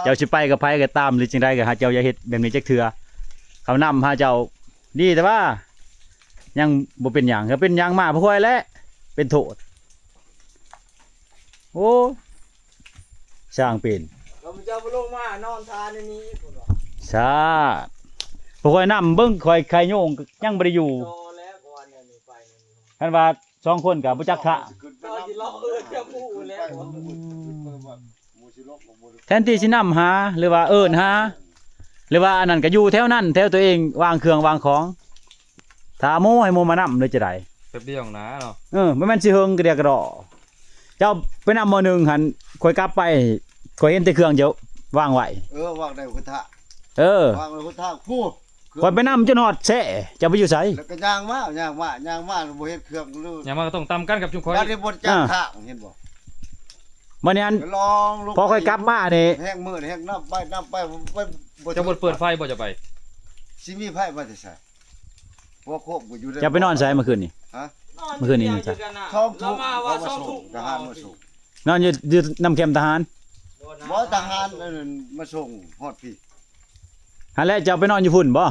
ເຈົ້າຊິໄປກັບໃຜກໍຕາມ ຫຼືຈັ່ງໃດກໍໃຫ້ເຈົ້າຢ່າເຮັດແບບນີ້ຈັກເທື່ອ. ເຂົານຳຫາເຈົ້າດີແຕ່ວ່າ ຍັງບໍ່ເປັນຫຍັງ ຖ້າເປັນຫຍັງມາພວກຂ້ອຍແຫຼະເປັນໂທດ. ໂອ້ ຊ່າງເປັນ ຂ້າພະເຈົ້າບໍ່ລົງມານອນທ່າໃນນີ້ພຸ້ນວ່າ ຊາດ ພວກຂ້ອຍນຳເບິ່ງ ຂ້ອຍໄຂ່ໂຍງຍັງບໍ່ໄດ້ຢູ່ ຕໍ່ແລ້ວກໍວ່າແນວນີ້ໄປແນວນີ້ ຄັນວ່າສອງຄົນກໍບໍ່ຈັກທ່າ ຂ້ອຍຊິລໍເອີ້ນຈະໝູ່ແລ້ວ ແທນທີ່ຊິນຳຫາ ຫຼືວ່າເອີ້ນຫາ ຫຼືວ່າອັນນັ້ນກໍຢູ່ແຖວນັ້ນ ແຖວຕົວເອງວາງເຄື່ອງວາງຂອງ ຖ້າໝູ່ໃຫ້ໝູ່ມານຳ ຫຼືຈະໃດ ແປັບດຽວນະເນາະ ເອີ ບໍ່ແມ່ນຊິເຫິງກະດຽກກະດໍ. ເຈົ້າໄປນຳໝໍ້ໜຶ່ງຫັ້ນ ຂ້ອຍກັບໄປ ຂ້ອຍເຫັນແຕ່ເຄື່ອງເຈົ້າວາງໄວ້ ເອີ ວາງໃນຫົນທາງ ເອີ ວາງໃນຫົນທາງພຸ້ນ ຂ້ອຍໄປນຳຈົນຮອດແຊ ເຈົ້າໄປຢູ່ໃສ? ແລ້ວກໍຍ່າງມາ ຍ່າງມາ ຍ່າງມາ ບໍ່ເຫັນເຄື່ອງເລີຍ ຍ່າງມາກໍຕ້ອງຕຳກັນກັບຈຸມຂ້ອຍ ບັດນີ້ບໍ່ຈັກ ອ່າ ທາງ ເຫັນບໍ່? ບັດນີ້ອັນ ລອງລົງ ພໍຂ້ອຍກັບມານີ້ ແຮງມືດແຮງນຳໄປ ນຳໄປ ໄປ ບໍ່ ເຈົ້າບໍ່ເປີດໄຟບໍ່ ເຈົ້າໄປ? ຊິມີໄຟມາແຕ່ໃສ? ຫົວໂຄກບໍ່ຢູ່ໃນ ເຈົ້າໄປນອນໃສມື້ຄືນນີ້? ຮະ? ມື້ຄືນນີ້ນອນໃສ? ສອງທຸ່ມ ເຂົາມາສົ່ງ ທະຫານມາສົ່ງ ນອນຢູ່ ຢູ່ນຳແຄມທະຫານ? ບໍ່ ທະຫານອັນນັ້ນມາສົ່ງຮອດພີ້ ຫັ້ນແຫຼະ. ເຈົ້າໄປນອນຢູ່ພຸ້ນບໍ່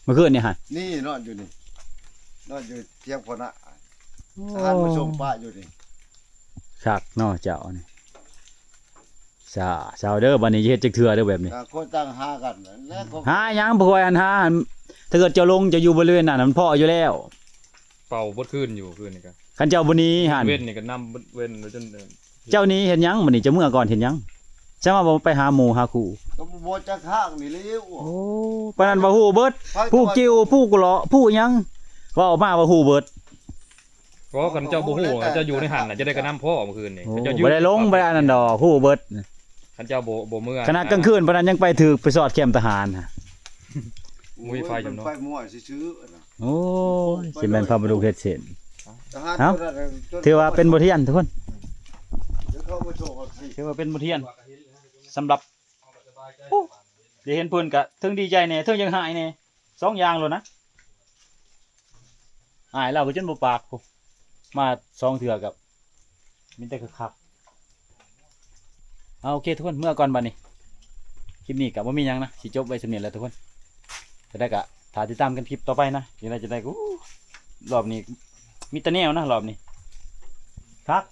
ມື້ຄືນນີ້ຫັ້ນ? ນີ້ນອນຢູ່ນີ້ ນອນຢູ່ທຽງພຸ້ນນະ. ໂອ້ ທະຫານມາສົ່ງປະຢູ່ນີ້. ຄັກເນາະເຈົ້ານີ້. ຊາ ຊາວເດີ ບັດນີ້ຢ່າເຮັດຈັກເທື່ອເດີແບບນີ້. ຕ່າງຄົນຕ່າງຫາກັນ ແລ້ວກໍ ຫາຫຍັງ ພວກຂ້ອຍຫັ້ນຫາ ຖ້າເກີດເຈົ້າລົງ ເຈົ້າຢູ່ບໍລິເວນນັ້ນ ມັນພໍ້ຢູ່ແລ້ວ. ເປົ່າເບິດຄືນຢູ່ ຄືນນີ້ກະ ຄັນເຈົ້າບໍ່ໜີຫັ້ນ ເວັນນີ້ກະນຳເບິດເວັນ ແລ້ວຈົນ ເຈົ້າໜີເຮັດຫຍັງບັດນີ້? ເຈົ້າເມືອກ່ອນເຮັດຫຍັງ? ສະມາບໍ່ໄປຫາໝູ່ຫາຄູ່ ກໍບໍ່ຈັກທາງນີ້ແຫຼະ. ໂອ້ ປານນັ້ນວ່າຮູ້ເບິດ ຜູ້ກິ້ວ ຜູ້ເລາະ ຜູ້ຫຍັງ ເວົ້າອອກມາວ່າຮູ້ເບິດ. ເພາະຄັນເຈົ້າບໍ່ຮູ້ ເຈົ້າຢູ່ໃນຫັ້ນນະ ຈະໄດ້ກະນຳພໍ້ມື້ຄືນນີ້. ໂອ້ ຄັນເຈົ້າຢູ່ ບໍ່ໄດ້ລົງ ບໍ່ໄດ້ອັນນັ້ນດອກ ຮູ້ເບິດ. ຄັນເຈົ້າບໍ່ ບໍ່ເມືອ ຂະໜາດກາງຄືນປານນັ້ນຍັງໄປຖືກໄປສອດແຄມທະຫານຫັ້ນ. ໂອ້ຍ ບໍ່ມີໄຟ ມັນໄຟມົ້ວຊື່ໆນະ. ໂອ້ຍ ຊິແມ່ນພະບຸລຸເຮັດເຊັ່ນ. ເອົ້າ ຖືວ່າເປັນບົດຮຽນທຸກຄົນ ຖືວ່າເປັນບົດຮຽນສຳລັບ ໂອ້ ໄດ້ເຫັນເພິ່ນກະເຖິງດີໃຈແດ່ ເຖິງຢາກຮ້າຍແດ່ ສອງຢ່າງໂລດນະ. ອ້າຍລາວກໍຈົນບໍ່ປາກ ມາສອງເທື່ອກໍມີແຕ່ຄັກໆ. ເອົາ ໂອເຄທຸກຄົນ ເມືອກ່ອນບັດນີ້. ຄລິບນີ້ກໍບໍ່ມີຫຍັງນະ ຊິຈົບໄວ້ສ່ຳນີ້ແຫຼະທຸກຄົນ. ຈັ່ງໃດກໍຖ້າຕິດຕາມກັນຄລິບຕໍ່ໄປນະ. ຈັ່ງໃດ ຈັ່ງໃດ ໂອ້ ລອບນີ້ມີແຕ່ແນວນະ ລອບນີ້ຄັກ.